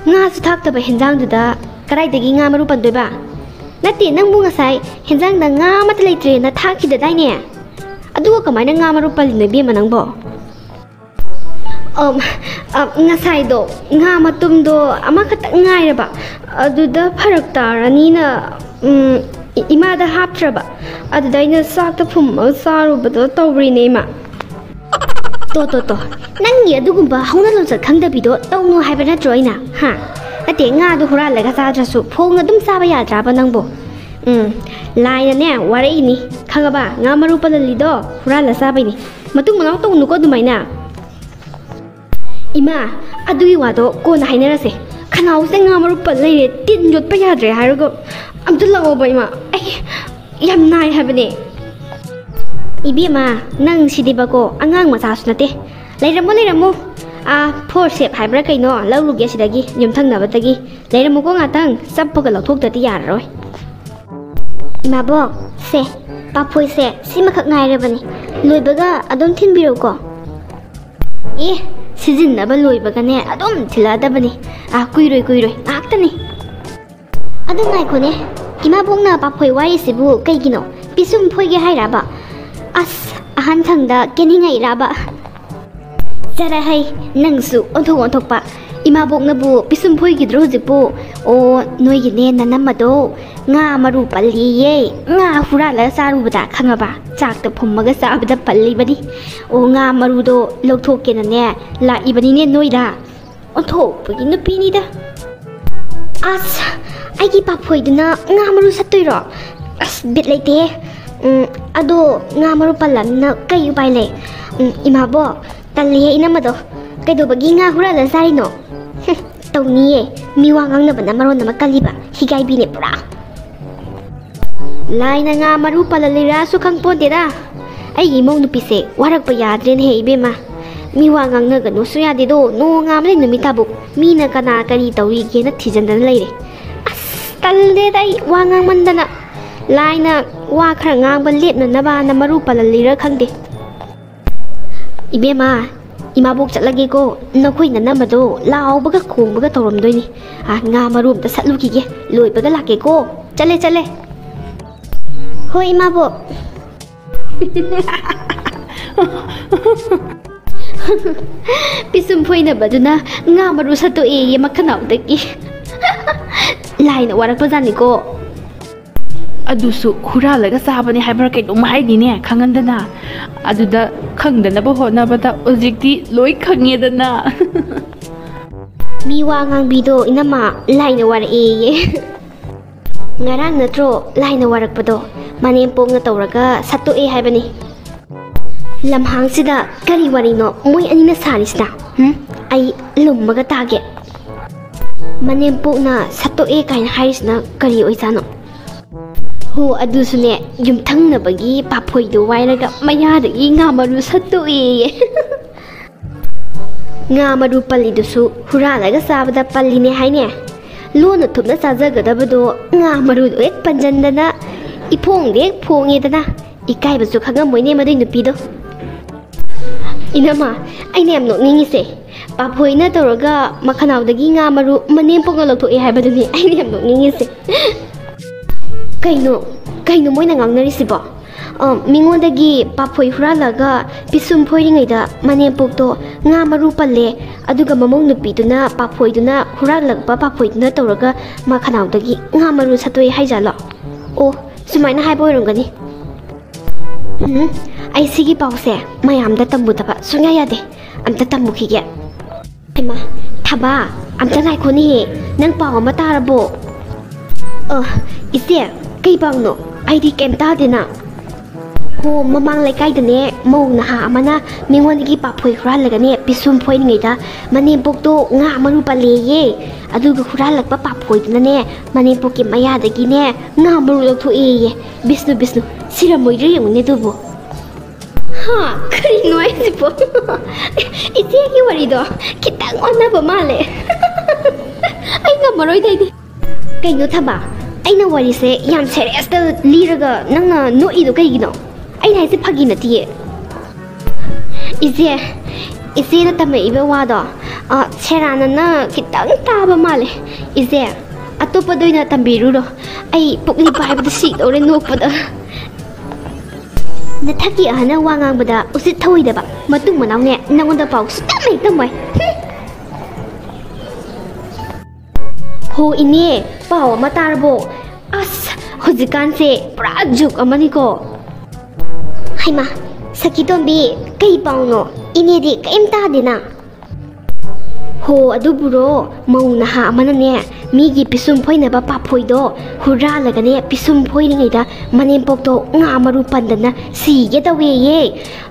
ꯉꯥꯁꯨ ꯊꯥꯛꯇꯕ ꯍꯦꯟꯖꯥꯡꯗꯨꯗ ꯀꯗꯥꯏꯗꯒꯤ ꯉꯥ ꯃꯔꯨ ꯄꯟꯗꯣꯏꯕ? ꯅꯠꯇꯦ, ꯅꯪꯕꯨ ꯉꯁꯥꯏ ꯍꯦꯟꯖꯥꯡꯗ ꯉꯥ ꯑꯃꯠꯇ ꯂꯩꯇ꯭ꯔꯦꯅ ꯊꯥꯛꯈꯤꯗꯗꯥꯏꯅꯦ? ꯑꯗꯨꯒ ꯀꯃꯥꯏꯅ ꯉꯥ ꯃꯔꯨ ꯄꯜꯂꯤꯅꯣ ꯏꯕꯦꯝꯃ ꯅꯪꯕꯣ? ꯑꯝ, ꯑꯝ, ꯉꯁꯥꯏꯗꯣ ꯉꯥ ꯃꯇꯨꯝꯗꯣ ꯑꯃꯈꯛꯇꯪ ꯉꯥꯏꯔꯕ, ꯑꯗꯨꯗ ꯐꯔꯛ ꯇꯥꯔꯅꯤꯅ, ꯎꯝ, ꯏ-, ꯏꯃꯥꯗ ꯍꯥꯞꯇ꯭ꯔꯕ, ꯑꯗꯨꯗ ꯑꯩꯅ ꯆꯥꯛꯇ ꯐꯨꯝꯃꯒ ꯆꯥꯔꯨꯕꯗꯣ ꯇꯧꯔꯤꯅꯦ, ꯏꯃꯥ꯫ ꯇꯣ, ꯇꯣ, ꯇꯣ, ꯅꯪꯒꯤ ꯑꯗꯨꯒꯨꯝꯕ ꯍꯧꯅ ꯂꯣꯟꯆꯠ ꯈꯪꯗꯕꯤꯗꯣ ꯇꯧꯅꯨ ꯍꯥꯏꯕ ꯅꯠꯇ꯭ꯔꯣ ꯑꯩꯅ? ꯍꯥ? ꯅꯠꯇꯦ, ꯉꯥꯗꯣ ꯍꯨꯔꯥꯜꯂꯒ ꯆꯥꯗ꯭ꯔꯁꯨ ꯐꯣꯡꯅ ꯑꯗꯨꯝ ꯆꯥꯕ ꯌꯥꯗ꯭ꯔꯕ ꯅꯪꯕꯣ? ꯎꯝ, ꯂꯥꯏꯅꯅꯦ ꯋꯥꯔꯛꯏꯅꯤ, ꯈꯪꯉꯕ? ꯉꯥ ꯃꯔꯨ ꯄꯜꯍꯜꯂꯤꯗꯣ ꯍꯨꯔꯥꯜꯂ ꯆꯥꯕꯩꯅꯤ꯫ ꯃꯇꯨꯡ ꯃꯅꯥꯎ ꯇꯧꯅꯨꯀꯣ ꯑꯗꯨꯃꯥꯏꯅ꯫ ꯏꯃꯥ, ꯑꯗꯨꯒꯤ ꯋꯥꯗꯣ ꯀꯣꯟꯅ ꯍꯥꯏꯅꯔꯁꯦ꯫ ꯈꯅꯥꯎꯁꯦ ꯉꯥ ꯃꯔꯨ ꯄꯜ ꯂꯩꯔꯦ, ꯇꯤꯟ ꯌꯣꯠꯄ ꯌꯥꯗ꯭ꯔꯦ ꯍꯥꯏꯔꯒ꯫ ꯑꯝꯇ ꯂꯥꯛꯑꯣꯕ, ꯏꯃꯥ꯫ ꯑꯩ, ꯌꯥꯝ ꯅꯥꯏ ꯍꯥꯏꯕꯅꯦ꯫ ꯏꯕꯦꯝꯃ, ꯅꯪ ꯁꯤꯗꯤꯕꯀꯣ, ꯑꯉꯥꯡ ꯃꯆꯥꯁꯨ ꯅꯠꯇꯦ꯫ ꯂꯩꯔꯝꯃꯣ, ꯂꯩꯔꯝꯃꯣ꯫ ꯑꯥ, ꯐꯣꯔ ꯁꯦꯞ ꯍꯥꯏꯕ꯭ꯔꯥ ꯀꯩꯅꯣ ꯂꯧꯔꯨꯒꯦ ꯁꯤꯗꯒꯤ, ꯌꯨꯝꯊꯪꯅꯕꯗꯒꯤ꯫ ꯂꯩꯔꯝꯃꯨꯀꯣ ꯉꯥꯛꯇꯪ, ꯆꯞꯄꯒ ꯂꯧꯊꯣꯛꯇ꯭ꯔꯗꯤ ꯌꯥꯔꯔꯣꯏ꯫ ꯏꯃꯥꯕꯣꯛ, ꯁꯦ, ꯄꯥꯐꯣꯏꯁꯦ ꯁꯤꯃꯈꯛ ꯉꯥꯏꯔꯕꯅꯤ꯫ ꯂꯣꯏꯕꯒ ꯑꯗꯨꯝ ꯊꯤꯟꯕꯤꯔꯧꯀꯣ꯫ ꯑꯦ, ꯁꯤꯖꯤꯟꯅꯕ ꯂꯣꯏꯕꯒꯅꯦ ꯑꯗꯨꯝ ꯊꯤꯜꯂꯛꯑꯗꯕꯅꯤ꯫ ꯑꯥ, ꯀꯨꯏꯔꯣꯏ, ꯀꯨꯏꯔꯣꯏ, ꯉꯥꯛꯇꯅꯤ꯫ ꯑꯗꯨ ꯉꯥꯏꯈꯣꯅꯦ, ꯏꯃꯥꯕꯣꯛꯅ ꯄꯥꯐꯣꯏ ꯋꯥꯔꯤꯁꯤꯕꯨ ꯀꯩꯒꯤꯅꯣ? ꯄꯤꯁꯨꯝ ꯐꯣꯏꯒꯦ ꯍꯥꯏꯔꯕ? ꯑꯁ, ꯑꯍꯟ ꯁꯪꯗ ꯀꯦꯅꯤꯡꯉꯛꯏꯔꯕ? ꯆꯔꯥꯍꯩ, ꯅꯪꯁꯨ ꯑꯣꯟꯊꯣꯛ ꯑꯣꯟꯊꯣꯛꯄ꯫ ꯏꯃꯥꯕꯣꯛꯅꯕꯨ ꯄꯤꯁꯨꯝ ꯐꯣꯏꯈꯤꯗ꯭ꯔꯣ ꯍꯧꯖꯤꯛꯄꯨ? ꯑꯣ, ꯅꯣꯏꯒꯤꯅꯦ ꯅꯅꯝꯃꯗꯣ ꯉꯥ ꯃꯔꯨ ꯄꯜꯂꯤꯌꯦ꯫ ꯉꯥ ꯍꯨꯔꯥꯜꯂꯒ ꯆꯥꯔꯨꯕꯗ ꯈꯪꯉꯕ? ꯆꯥꯛꯇ ꯐꯨꯝꯃꯒ ꯆꯥꯕꯗ ꯄꯜꯂꯤꯕꯅꯤ꯫ ꯑꯣ, ꯉꯥ ꯃꯔꯨꯗꯣ ꯂꯧꯊꯣꯛꯀꯦꯅꯅꯦ ꯂꯥꯛꯏꯕꯅꯤꯅꯦ ꯅꯣꯏꯗ꯫ ꯑꯣꯟꯊꯣꯛꯄꯒꯤ ꯅꯨꯄꯤꯅꯤꯗ꯫ ꯑꯁ, ꯑꯩꯒꯤ ꯄꯥꯐꯣꯏꯗꯨꯅ ꯉꯥ ꯃꯔꯨ ꯁꯠꯇꯣꯏꯔꯣ? ꯑꯁ, ꯕꯤꯠ ꯂꯩꯇꯦꯍꯦ꯫ ꯎꯝ, ꯑꯗꯣ ꯉꯥ ꯃꯔꯨ ꯄꯜꯂꯕꯅꯤꯅ ꯀꯩ ꯎꯄꯥꯏ ꯂꯩ? ꯎꯝ, ꯏꯃꯥꯕꯣ, ꯇꯜꯂꯤꯍꯦ ꯏꯅꯝꯃꯗꯣ꯫ ꯀꯩꯗꯧꯕꯒꯤ ꯉꯥ ꯍꯨꯔꯥꯜꯂ ꯆꯥꯔꯤꯅꯣ? ꯍꯨꯝ, ꯇꯧꯅꯤꯌꯦ꯫ ꯃꯤ ꯋꯥ ꯉꯥꯡꯅꯕꯅ ꯃꯔꯣꯟ ꯑꯃ ꯀꯜꯂꯤꯕ꯫ ꯍꯤꯒꯥꯏꯕꯤꯅꯦ ꯄꯨꯔꯥ꯫ ꯂꯥꯏꯅ ꯉꯥ ꯃꯔꯨ ꯄꯜꯍꯜꯂꯤꯔꯥꯁꯨ ꯈꯪꯄꯣꯟꯇꯦꯗ꯫ ꯑꯩꯒꯤ ꯏꯃꯧ ꯅꯨꯄꯤꯁꯦ ꯋꯥꯔꯛꯄ ꯌꯥꯗ꯭ꯔꯦꯅꯦꯍꯦ ꯏꯕꯦꯝꯃ꯫ ꯃꯤ ꯋꯥ ꯉꯥꯡꯅꯒꯅꯨꯁꯨ ꯌꯥꯗꯦꯗꯣ, ꯅꯣꯡꯉꯥꯟꯕꯗꯩ ꯅꯨꯃꯤꯠ ꯇꯥꯕꯨꯛ ꯃꯤꯅ ꯀꯅꯥ ꯀꯔꯤ ꯇꯧꯔꯤꯒꯦꯅ ꯊꯤꯖꯤꯟꯗꯅ ꯂꯩꯔꯦ꯫ ꯑꯁ, ꯇꯜꯂꯦꯗ ꯑꯩ ꯋꯥ ꯉꯥꯡꯃꯟꯗꯅ꯫ ꯂꯥꯏꯅ ꯋꯥ ꯈꯔ ꯉꯥꯡꯕ ꯂꯦꯞꯅꯅꯕꯅ ꯃꯔꯨ ꯄꯜꯍꯜꯂꯤꯔꯥ ꯈꯪꯗꯦ꯫ ꯏꯕꯦꯝꯃ, ꯏꯃꯥꯕꯣꯛ ꯆꯠꯂꯒꯦꯀꯣ꯫ ꯅꯈꯣꯏ ꯅꯅꯝꯃꯗꯣ ꯂꯥꯎꯕꯒ ꯈꯣꯡꯕꯒ ꯇꯧꯔꯝꯗꯣꯏꯅꯤ꯫ ꯑ, ꯉꯥ ꯃꯔꯨ ꯑꯝꯇ ꯁꯠꯂꯨꯈꯤꯒꯦ, ꯂꯣꯏꯕꯒ ꯂꯥꯛꯀꯦꯀꯣ꯫ ꯆꯠꯂꯦ, ꯆꯠꯂꯦ꯫ ꯍꯣꯏ, ꯏꯃꯥꯕꯣꯛ꯫ ꯄꯤꯁꯨꯝ ꯐꯣꯏꯅꯕꯗꯨꯅ ꯉꯥ ꯃꯔꯨ ꯁꯠꯇꯣꯛꯑꯦꯌꯦ ꯃꯈꯅꯥꯎꯗꯒꯤ꯫ ꯂꯥꯏꯅ ꯋꯥꯔꯛꯄꯖꯥꯠꯅꯤꯀꯣ꯫ ꯑꯗꯨꯁꯨ ꯍꯨꯔꯥꯜꯂꯒ ꯆꯥꯕꯅꯦ ꯍꯥꯏꯕ꯭ꯔꯥ ꯀꯩꯅꯣꯝ ꯍꯥꯏꯅꯤꯅꯦ, ꯈꯪꯍꯟꯗꯅ꯫ ꯑꯗꯨꯗ ꯈꯪꯗꯅꯕ ꯍꯣꯠꯅꯕꯗ ꯍꯧꯖꯤꯛꯇꯤ ꯂꯣꯏ ꯈꯪꯉꯦꯗꯅ꯫ ꯃꯤ ꯋꯥ ꯉꯥꯡꯕꯤꯗꯣ ꯏꯅꯝꯃ ꯂꯥꯏꯅ ꯋꯥꯔꯛꯑꯦꯌꯦ꯫ ꯉꯔꯥꯡ ꯅꯠꯇ꯭ꯔꯣ ꯂꯥꯏꯅ ꯋꯥꯔꯛꯄꯗꯣ? ꯃꯅꯦꯝꯄꯣꯛꯅ ꯇꯧꯔꯒ ꯁꯠꯇꯣꯛꯑꯦ ꯍꯥꯏꯕꯅꯤ꯫ ꯂꯝꯍꯥꯡꯁꯤꯗ ꯀꯔꯤ ꯋꯥꯔꯤꯅꯣ ꯃꯣꯏ ꯑꯅꯤꯅ ꯁꯥꯔꯤꯁꯤꯅ? ꯍꯨꯝ? ꯑꯩ ꯂꯨꯝꯃꯒ ꯇꯥꯒꯦ꯫ ꯃꯅꯦꯝꯄꯣꯛꯅ ꯁꯠꯇꯣꯛꯑꯦ ꯀꯥꯏꯅ ꯍꯥꯏꯔꯤꯁꯤꯅ ꯀꯔꯤ ꯑꯣꯏꯖꯥꯠꯅꯣ? ꯍꯣ, ꯑꯗꯨꯁꯨꯅꯦ, ꯌꯨꯝꯊꯪꯅꯕꯒꯤ ꯄꯥꯐꯣꯏꯗꯣ ꯋꯥꯏꯔꯒ ꯃꯌꯥꯗꯒꯤ ꯉꯥ ꯃꯔꯨ ꯁꯠꯇꯣꯛꯑꯦꯌꯦ꯫ ꯉꯥ ꯃꯔꯨ ꯄꯜꯂꯤꯗꯨꯁꯨ ꯍꯨꯔꯥꯜꯂꯒ ꯆꯥꯕꯗ ꯄꯜꯂꯤꯅꯦ ꯍꯥꯏꯅꯦ꯫ ꯂꯣꯟꯅ ꯊꯨꯞꯅ ꯆꯥꯖꯒꯗꯕꯗꯣ ꯉꯥ ꯃꯔꯨꯗꯣ ꯍꯦꯛ ꯄꯟꯖꯟꯗꯅ ꯏꯐꯣꯡꯗ ꯍꯦꯛ ꯐꯣꯡꯉꯦꯗꯅ꯫ ꯏꯀꯥꯏꯕꯁꯨ ꯈꯪꯉꯝꯃꯣꯏꯅꯦ ꯃꯗꯨꯏ ꯅꯨꯄꯤꯗꯣ꯫ ꯏꯅꯝꯃ, ꯑꯩꯅ ꯌꯥꯝ ꯅꯣꯛꯅꯤꯡꯉꯤꯁꯦ, ꯄꯥꯐꯣꯏꯅ ꯇꯧꯔꯒ ꯃꯈꯅꯥꯎꯗꯒꯤ ꯉꯥ ꯃꯔꯨ ꯃꯅꯦꯝꯄꯣꯛꯅ ꯂꯧꯊꯣꯛꯑꯦ ꯍꯥꯏꯕꯗꯨꯅꯤ ꯑꯩꯅ ꯌꯥꯝ ꯅꯣꯛꯅꯤꯡꯉꯤꯁꯦ꯫ ꯀꯩꯅꯣ, ꯀꯩꯅꯣ ꯃꯣꯏꯅ ꯉꯥꯡꯅꯔꯤꯁꯤꯕꯣ? ꯑ, ꯃꯤꯉꯣꯟꯗꯒꯤ ꯄꯥꯐꯣꯏ ꯍꯨꯔꯥꯜꯂꯒ ꯄꯤꯁꯨꯝ ꯐꯣꯏꯔꯤꯉꯩꯗ ꯃꯅꯦꯝꯄꯣꯛꯇꯣ ꯉꯥ ꯃꯔꯨ ꯄꯜꯂꯦ, ꯑꯗꯨꯒ ꯃꯃꯧ ꯅꯨꯄꯤꯗꯨꯅ ꯄꯥꯐꯣꯏꯗꯨꯅ, ꯍꯨꯔꯥꯜꯂꯛꯄ ꯄꯥꯐꯣꯏꯗꯨꯅ ꯇꯧꯔꯒ ꯃꯈꯅꯥꯎꯗꯒꯤ ꯉꯥ ꯃꯔꯨ ꯁꯠꯇꯣꯛꯑꯦ ꯍꯥꯏꯖꯥꯠꯂꯣ? ꯑꯣ, ꯁꯨꯃꯥꯏꯅ ꯍꯥꯏꯕ ꯑꯣꯏꯔꯝꯒꯅꯤ꯫ ꯎꯝ, ꯑꯩ ꯁꯤꯒꯤ ꯄꯥꯎꯁꯦ ꯃꯌꯥꯝꯗ ꯇꯝꯃꯨꯗꯕ ꯁꯨꯡꯌꯥ ꯌꯥꯗꯦ꯫ ꯑꯝꯇ ꯇꯝꯃꯨꯈꯤꯒꯦ꯫ ꯍꯩꯃꯥ, ꯊꯕꯥ, ꯑꯝꯇ ꯉꯥꯏꯈꯣꯅꯦꯍꯦ꯫ ꯅꯪ ꯄꯥꯎ ꯑꯃ ꯇꯥꯔꯕꯣ? ꯑ, ꯏꯆꯦ, ꯀꯩ ꯄꯥꯎꯅꯣ? ꯑꯩꯗꯤ ꯀꯩꯝ ꯇꯥꯗꯦꯅ꯫ ꯍꯣ, ꯃꯃꯥꯡ ꯂꯩꯀꯥꯏꯗꯅꯦ ꯃꯧ ꯅꯍꯥ ꯑꯃꯅ ꯃꯤꯉꯣꯟꯗꯒꯤ ꯄꯥꯐꯣꯏ ꯍꯨꯔꯥꯜꯂꯒꯅꯦ ꯄꯤꯁꯨꯝ ꯐꯣꯏꯔꯤꯉꯩꯗ ꯃꯅꯦꯝꯄꯣꯛꯇꯣ ꯉꯥ ꯃꯔꯨ ꯄꯜꯂꯦꯌꯦ꯫ ꯑꯗꯨꯒ ꯍꯨꯔꯥꯜꯂꯛꯄ ꯄꯥꯐꯣꯏꯗꯨꯅꯅꯦ ꯃꯅꯦꯝꯄꯣꯛꯀꯤ ꯃꯌꯥꯗꯒꯤꯅꯦ ꯉꯥ ꯃꯔꯨ ꯂꯧꯊꯣꯛꯑꯦꯌꯦ꯫ ꯕꯤꯁꯅꯨ, ꯕꯤꯁꯅꯨ, ꯁꯤꯔꯝꯃꯣꯏꯗ꯭ꯔꯥ ꯌꯦꯡꯉꯨꯅꯦ ꯑꯗꯨꯕꯨ꯫ ꯍꯥ, ꯀꯔꯤꯅꯣ ꯍꯥꯏꯁꯤꯕꯣ? ꯏꯆꯦꯒꯤ ꯋꯥꯔꯤꯗꯣ ꯈꯤꯇꯪ ꯑꯣꯟꯅꯕ ꯃꯥꯜꯂꯦ꯫ ꯑꯩ ꯉꯝꯃꯔꯣꯏꯗ ꯑꯩꯗꯤ꯫ ꯀꯩꯅꯣ ꯊꯕꯥ, ꯑꯩꯅ ꯋꯥꯔꯤꯁꯦ ꯌꯥꯝ ꯁꯦꯔꯤꯌꯁꯇ ꯂꯤꯔꯒ ꯅꯪꯅ ꯅꯣꯛꯏꯗꯣ ꯀꯩꯒꯤꯅꯣ? ꯑꯩꯅ ꯍꯥꯏꯁꯦ ꯐꯥꯒꯤ ꯅꯠꯇꯤꯌꯦ꯫ ꯏꯆꯦ, ꯏꯆꯦꯅ ꯇꯝꯃꯛꯏꯕ ꯋꯥꯗꯣ, ꯑ, ꯁꯦꯔꯥꯟꯅꯅ ꯈꯤꯇꯪ ꯇꯥꯕ ꯃꯥꯜꯂꯦ꯫ ꯏꯆꯦ, ꯑꯇꯣꯞꯄꯗ ꯑꯣꯏꯅ ꯇꯝꯕꯤꯔꯨꯔꯣ꯫ ꯑꯩ ꯄꯨꯛꯂꯤ ꯄꯥꯏꯕꯗ ꯁꯤꯗꯧꯔꯦ ꯅꯣꯛꯄꯗ꯫ ꯅꯊꯛꯀꯤ ꯑꯍꯟꯅ ꯋꯥ ꯉꯥꯡꯕꯗ ꯎꯁꯤꯠ ꯊꯧꯑꯣꯏꯗꯕ ꯃꯇꯨꯡ ꯃꯅꯥꯎꯅꯦ ꯅꯪꯉꯣꯟꯗ ꯄꯥꯎ ꯁꯨꯛꯇꯝ ꯍꯦꯛ ꯇꯝꯃꯣꯏ꯫ ꯍꯨꯝ꯫ ꯍꯣ ꯏꯅꯦ, ꯄꯥꯎ ꯑꯃ ꯇꯥꯔꯕꯣ? ꯑꯁ, ꯍꯧꯖꯤꯛꯀꯥꯟꯁꯦ ꯄꯨꯔꯥ ꯖꯨꯛ ꯑꯃꯅꯤꯀꯣ꯫ ꯍꯩꯃꯥ, ꯁꯈꯤꯇꯣꯝꯕꯤ, ꯀꯩ ꯄꯥꯎꯅꯣ? ꯏꯅꯦꯗꯤ ꯀꯩꯝ ꯇꯥꯗꯦꯅ꯫ ꯍꯣ, ꯑꯗꯨꯕꯨꯔꯣ, ꯃꯧ ꯅꯍꯥ ꯑꯃꯅꯅꯦ ꯃꯤꯒꯤ ꯄꯤꯁꯨꯝ ꯐꯣꯏꯅꯕ ꯄꯥꯐꯣꯏꯗꯣ ꯍꯨꯔꯥꯜꯂꯒꯅꯦ ꯄꯤꯁꯨꯝ ꯐꯣꯏꯔꯤꯉꯩꯗ ꯃꯅꯦꯝꯄꯣꯛꯇꯣ ꯉꯥ ꯃꯔꯨ ꯄꯟꯗꯅ ꯁꯤꯒꯦ ꯇꯧꯋꯦꯌꯦ꯫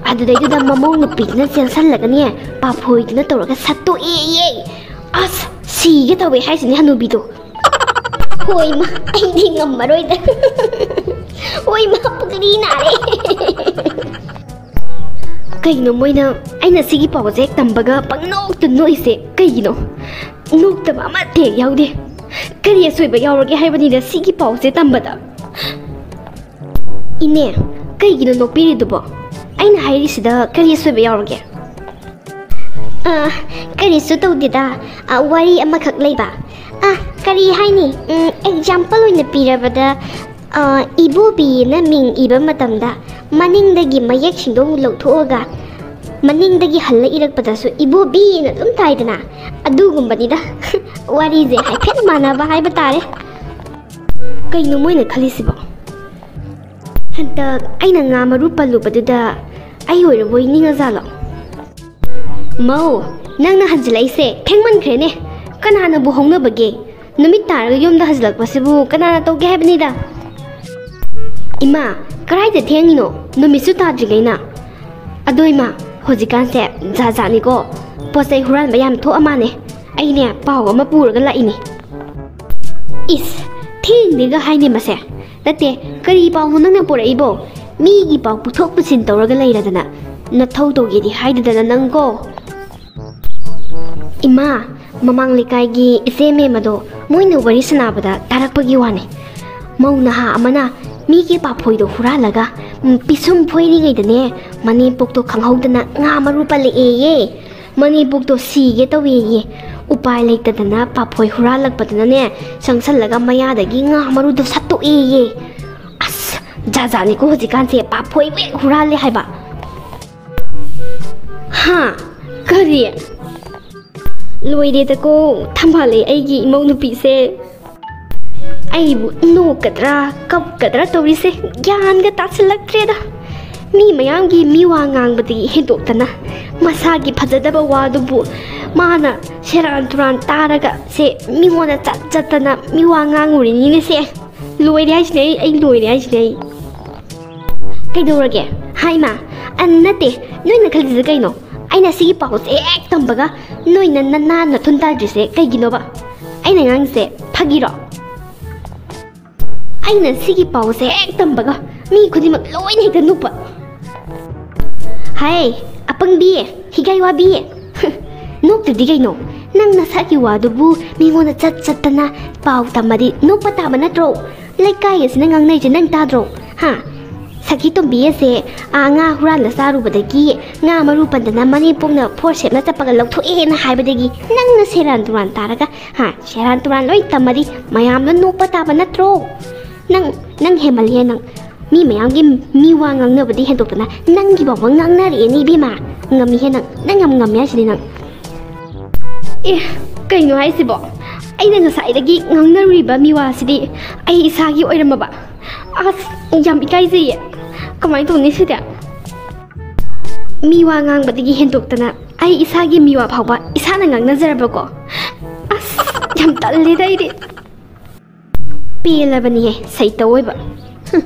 ꯑꯗꯨꯗꯩꯗꯨꯗ ꯃꯃꯧ ꯅꯨꯄꯤꯗꯨꯅ ꯆꯦꯟꯁꯜꯂꯒꯅꯦ ꯄꯥꯐꯣꯏꯗꯨꯅ ꯇꯧꯔꯒ ꯁꯠꯇꯣꯛꯑꯦꯌꯦ꯫ ꯑꯁ, ꯁꯤꯒꯦ ꯇꯧꯋꯦ ꯍꯥꯏꯁꯤꯅꯦ ꯍꯅꯨꯕꯤꯗꯣ꯫ ꯍꯣꯏ ꯃꯥ, ꯑꯩꯗꯤ ꯉꯝꯃꯔꯣꯏꯗ꯫ ꯍꯣꯏ ꯃꯥ, ꯄꯨꯛꯂꯤ ꯅꯥꯔꯦ꯫ ꯀꯩꯅꯣ ꯃꯣꯏꯅ ꯑꯩꯅ ꯁꯤꯒꯤ ꯄꯥꯎꯁꯦ ꯍꯦꯛ ꯇꯝꯕꯒ ꯄꯪꯅꯣꯛꯇ ꯅꯣꯛꯏꯁꯦ ꯀꯩꯒꯤꯅꯣ? ꯅꯣꯛꯇꯕ ꯑꯃꯠꯇ ꯍꯦꯛ ꯌꯥꯎꯗꯦ꯫ ꯀꯔꯤ ꯑꯁꯣꯏꯕ ꯌꯥꯎꯔꯒꯦ ꯍꯥꯏꯕꯅꯤꯗ ꯁꯤꯒꯤ ꯄꯥꯎꯁꯦ ꯇꯝꯕꯗ? ꯏꯅꯦ, ꯀꯩꯒꯤꯅꯣ ꯅꯣꯛꯄꯤꯔꯤꯗꯨꯕꯣ? ꯑꯩꯅ ꯍꯥꯏꯔꯤꯁꯤꯗ ꯀꯔꯤ ꯑꯁꯣꯏꯕ ꯌꯥꯎꯔꯒꯦ? ꯑ, ꯀꯔꯤꯁꯨ ꯇꯧꯗꯦꯗ꯫ ꯑ, ꯋꯥꯔꯤ ꯑꯃꯈꯛ ꯂꯩꯕ꯫ ꯑ, ꯀꯔꯤ ꯍꯥꯏꯅꯤ? ꯎꯝ, example ꯑꯣꯏꯅ ꯄꯤꯔꯕꯗ, ꯑ, ꯏꯕꯣꯕꯤꯅ ꯃꯤꯡ ꯏꯕ ꯃꯇꯝꯗ ꯃꯅꯤꯡꯗꯒꯤ ꯃꯌꯦꯛꯁꯤꯡꯗꯣ ꯑꯃꯨꯛ ꯂꯧꯊꯣꯛꯑꯒ ꯃꯅꯤꯡꯗꯒꯤ ꯍꯜꯂ ꯏꯔꯛꯄꯗꯁꯨ ꯏꯕꯣꯕꯤꯅ ꯑꯗꯨꯝ ꯇꯥꯏꯗꯅ, ꯑꯗꯨꯒꯨꯝꯕꯅꯤꯗ꯫ ꯋꯥꯔꯤꯁꯦ ꯍꯥꯏꯐꯦꯠ ꯃꯥꯟꯅꯕ ꯍꯥꯏꯕ ꯇꯥꯔꯦ꯫ ꯀꯩꯅꯣ ꯃꯣꯏꯅ ꯈꯜꯂꯤꯁꯤꯕꯣ? ꯍꯟꯗꯛ ꯑꯩꯅ ꯉꯥ ꯃꯔꯨ ꯄꯜꯂꯨꯕꯗꯨꯗ ꯑꯩ ꯑꯣꯏꯔꯕꯣꯏ ꯅꯤꯡꯉꯖꯥꯠꯂꯣ? ꯃꯧ, ꯅꯪꯅ ꯍꯟꯖꯤꯜꯂꯛꯏꯁꯦ ꯊꯦꯡꯃꯟꯈ꯭ꯔꯦꯅꯦ꯫ ꯀꯅꯥꯅꯕꯨ ꯍꯧꯅꯕꯒꯦ? ꯅꯨꯃꯤꯠ ꯇꯥꯔꯒ ꯌꯨꯝꯗ ꯍꯟꯖꯤꯜꯂꯛꯄꯁꯤꯕꯨ ꯀꯅꯥꯅ ꯇꯧꯒꯦ ꯍꯥꯏꯕꯅꯤꯗ? ꯏꯃꯥ, ꯀꯔꯥꯏꯗ ꯊꯦꯡꯉꯤꯅꯣ? ꯅꯨꯃꯤꯠꯁꯨ ꯇꯥꯗ꯭ꯔꯤꯉꯩꯅ꯫ ꯑꯗꯣ ꯏꯃꯥ, ꯍꯧꯖꯤꯛꯀꯥꯟꯁꯦ ꯖꯥꯠ ꯖꯥꯠꯅꯤꯀꯣ꯫ ꯄꯣꯠ ꯆꯩ ꯍꯨꯔꯥꯟꯕ ꯌꯥꯝ ꯊꯣꯛꯑ ꯃꯥꯅꯦ꯫ ꯑꯩꯅꯦ ꯄꯥꯎ ꯑꯃ ꯄꯨꯔꯒ ꯂꯥꯛꯏꯅꯦ꯫ ꯏꯁ, ꯊꯦꯡꯗꯦꯒ ꯍꯥꯏꯅꯦ ꯃꯁꯦ꯫ ꯅꯠꯇꯦ, ꯀꯔꯤ ꯄꯥꯎꯅꯣ ꯅꯪꯅ ꯄꯨꯔꯛꯏꯕꯣ? ꯃꯤꯒꯤ ꯄꯥꯎ ꯄꯨꯊꯣꯛ ꯄꯨꯁꯤꯟ ꯇꯧꯔꯒ ꯂꯩꯔꯗꯅ, ꯅꯊꯧ ꯇꯧꯒꯦꯗꯤ ꯍꯥꯏꯗꯗꯅ ꯅꯪꯀꯣ꯫ ꯏꯃꯥ, ꯃꯃꯥꯡ ꯂꯩꯀꯥꯏꯒꯤ ꯏꯆꯦ ꯃꯦꯝ ꯑꯗꯣ ꯃꯣꯏꯅ ꯋꯥꯔꯤ ꯁꯥꯟꯅꯕꯗ ꯇꯥꯔꯛꯄꯒꯤ ꯋꯥꯅꯤ꯫ ꯃꯧ ꯅꯍꯥ ꯑꯃꯅ ꯃꯤꯒꯤ ꯄꯥꯐꯣꯏꯗꯣ ꯍꯨꯔꯥꯜꯂꯒ, ꯎꯝ, ꯄꯤꯁꯨꯝ ꯐꯣꯏꯔꯤꯉꯩꯗꯅꯦ, ꯃꯅꯦꯝꯄꯣꯛꯇꯣ ꯈꯪꯍꯧꯗꯅ ꯉꯥ ꯃꯔꯨ ꯄꯜꯂꯛꯑꯦꯌꯦ꯫ ꯃꯅꯦꯝꯄꯣꯛꯇꯣ ꯁꯤꯒꯦ ꯇꯧꯋꯦꯌꯦ꯫ ꯎꯄꯥꯏ ꯂꯩꯇꯗꯅ ꯄꯥꯐꯣꯏ ꯍꯨꯔꯥꯜꯂꯛꯄꯗꯨꯅꯅꯦ, ꯆꯪꯁꯜꯂꯒ ꯃꯌꯥꯗꯒꯤ ꯉꯥ ꯃꯔꯨꯗꯣ ꯁꯠꯇꯣꯛꯑꯦꯌꯦ꯫ ꯑꯁ, ꯖꯥꯠ ꯖꯥꯠꯅꯤꯀꯣ ꯍꯧꯖꯤꯛꯀꯥꯟꯁꯦ, ꯄꯥꯐꯣꯏꯕꯨ ꯍꯦꯛ ꯍꯨꯔꯥꯜꯂꯦ ꯍꯥꯏꯕ꯫ ꯍꯥ? ꯀꯔꯤ? ꯂꯣꯏꯔꯦꯗꯀꯣ, ꯊꯝꯕꯥꯜꯂꯦ ꯑꯩꯒꯤ ꯏꯃꯧ ꯅꯨꯄꯤꯁꯦ꯫ ꯑꯩꯕꯨ ꯅꯣꯛꯀꯗ꯭ꯔꯥ, ꯀꯞꯀꯗ꯭ꯔꯥ ꯇꯧꯔꯤꯁꯦ, ꯒ꯭ꯌꯥꯟꯒ ꯇꯥꯁꯤꯜꯂꯛꯇ꯭ꯔꯦꯗ꯫ ꯃꯤ ꯃꯌꯥꯝꯒꯤ ꯃꯤꯋꯥ ꯉꯥꯡꯕꯗꯒꯤ ꯍꯦꯟꯗꯣꯛꯇꯅ ꯃꯁꯥꯒꯤ ꯐꯖꯗꯕ ꯋꯥꯗꯨꯕꯨ ꯃꯥꯅ ꯁꯦꯔꯥꯟ ꯇꯨꯔꯥꯟ ꯇꯥꯔꯒ ꯁꯦ ꯃꯤꯉꯣꯟꯗ ꯆꯠ ꯆꯠꯇꯅ ꯃꯤꯋꯥ ꯉꯥꯡꯉꯨꯔꯤꯅꯤꯅꯦ ꯁꯦ꯫ ꯂꯣꯏꯔꯦ ꯍꯥꯏꯁꯤꯅꯦ ꯑꯩ, ꯑꯩ ꯂꯣꯏꯔꯦ ꯍꯥꯏꯁꯤꯅꯦ ꯑꯩ꯫ ꯀꯩꯗꯧꯔꯒꯦ? ꯍꯥꯏꯃ, ꯑ, ꯅꯠꯇꯦ, ꯅꯣꯏꯅ ꯈꯜꯂꯤꯁꯦ ꯀꯩꯅꯣ? ꯑꯩꯅ ꯁꯤꯒꯤ ꯄꯥꯎꯁꯦ ꯍꯦꯛ ꯇꯝꯕꯒ ꯅꯣꯏꯅ ꯅꯅꯥ ꯅꯊꯨꯟ ꯇꯥꯗ꯭ꯔꯤꯁꯦ ꯀꯩꯒꯤꯅꯣꯕ? ꯑꯩꯅ ꯉꯥꯡꯉꯤꯁꯦ ꯐꯥꯒꯤꯔꯣ? ꯑꯩꯅ ꯁꯤꯒꯤ ꯄꯥꯎꯁꯦ ꯍꯦꯛ ꯇꯝꯕꯒ ꯃꯤ ꯈꯨꯗꯤꯡꯃꯛ ꯂꯣꯏꯅ ꯍꯦꯛꯇ ꯅꯣꯛꯄ꯫ ꯍꯥꯏ, ꯑꯄꯪꯕꯤ, ꯍꯤꯒꯥꯏ ꯋꯥꯕꯤ, ꯅꯣꯛꯇ꯭ꯔꯗꯤ ꯀꯩꯅꯣ? ꯅꯪ ꯅꯁꯥꯒꯤ ꯋꯥꯗꯨꯕꯨ ꯃꯤꯉꯣꯟꯗ ꯆꯠ ꯆꯠꯇꯅ ꯄꯥꯎ ꯇꯝꯃꯗꯤ ꯅꯣꯛꯄ ꯇꯥꯕ ꯅꯠꯇ꯭ꯔꯣ? ꯂꯩꯀꯥꯏ ꯑꯁꯤꯅ ꯉꯥꯡꯅꯩꯁꯦ ꯅꯪ ꯇꯥꯗ꯭ꯔꯣ? ꯍꯥ? ꯁꯈꯤ ꯇꯣꯝꯕꯤ ꯑꯁꯦ, ꯑꯥ, ꯉꯥ ꯍꯨꯔꯥꯟꯕ ꯆꯥꯔꯨꯕꯗꯒꯤ ꯉꯥ ꯃꯔꯨ ꯄꯟꯗꯅ ꯃꯅꯦꯝꯄꯣꯛꯅ ꯐꯣꯔꯁꯦꯞꯅ ꯆꯠꯄꯒ ꯂꯧꯊꯣꯛꯑꯦꯅ ꯍꯥꯏꯕꯗꯒꯤ ꯅꯪꯅ ꯁꯦꯔꯥꯟ ꯇꯨꯔꯥꯟ ꯇꯥꯔꯒ, ꯍꯥ, ꯁꯦꯔꯥꯟ ꯇꯨꯔꯥꯟ ꯂꯣꯏ ꯇꯝꯃꯗꯤ ꯃꯌꯥꯝꯅ ꯅꯣꯛꯄ ꯇꯥꯕ ꯅꯠꯇ꯭ꯔꯣ? ꯅꯪ, ꯅꯪ ꯍꯦꯃꯜꯂꯤꯍꯦ ꯅꯪ꯫ ꯃꯤ ꯃꯌꯥꯝꯒꯤ ꯃꯤ ꯋꯥ ꯉꯥꯡꯅꯕꯗꯤ ꯍꯦꯟꯗꯣꯛꯇꯅ ꯅꯪꯒꯤ ꯐꯥꯎꯕ ꯉꯥꯡꯅꯔꯛꯑꯦꯅꯦ ꯏꯕꯦꯝꯃ꯫ ꯉꯝꯃꯤꯍꯦ ꯅꯪ, ꯅꯪ ꯌꯥꯝ ꯉꯝꯃꯦ ꯍꯥꯏꯁꯤꯗꯤ ꯅꯪ꯫ ꯑꯦ, ꯀꯩꯅꯣ ꯍꯥꯏꯁꯤꯕꯣ? ꯑꯩꯅ ꯉꯁꯥꯏꯗꯒꯤ ꯉꯥꯡꯅꯔꯨꯔꯤꯕ ꯃꯤꯋꯥꯁꯤꯗꯤ ꯑꯩ ꯏꯁꯥꯒꯤ ꯑꯣꯏꯔꯝꯃꯕ꯫ ꯑꯁ, ꯌꯥꯝ ꯏꯀꯥꯏꯖꯩꯌꯦ꯫ ꯀꯃꯥꯏꯅ ꯇꯧꯅꯤ ꯁꯤꯗꯤ? ꯃꯤꯋꯥ ꯉꯥꯡꯕꯗꯒꯤ ꯍꯦꯟꯗꯣꯛꯇꯅ ꯑꯩ ꯏꯁꯥꯒꯤ ꯃꯤꯋꯥ ꯐꯥꯎꯕ ꯏꯁꯥꯅ ꯉꯥꯡꯅꯖꯔꯕꯀꯣ꯫ ꯑꯁ, ꯌꯥꯝ ꯇꯜꯂꯦꯗ ꯑꯩꯗꯤ꯫ ꯄꯦꯜꯂꯕꯅꯤꯍꯦ ꯁꯩꯇꯧ ꯑꯣꯏꯕ꯫ ꯍꯨꯝ꯫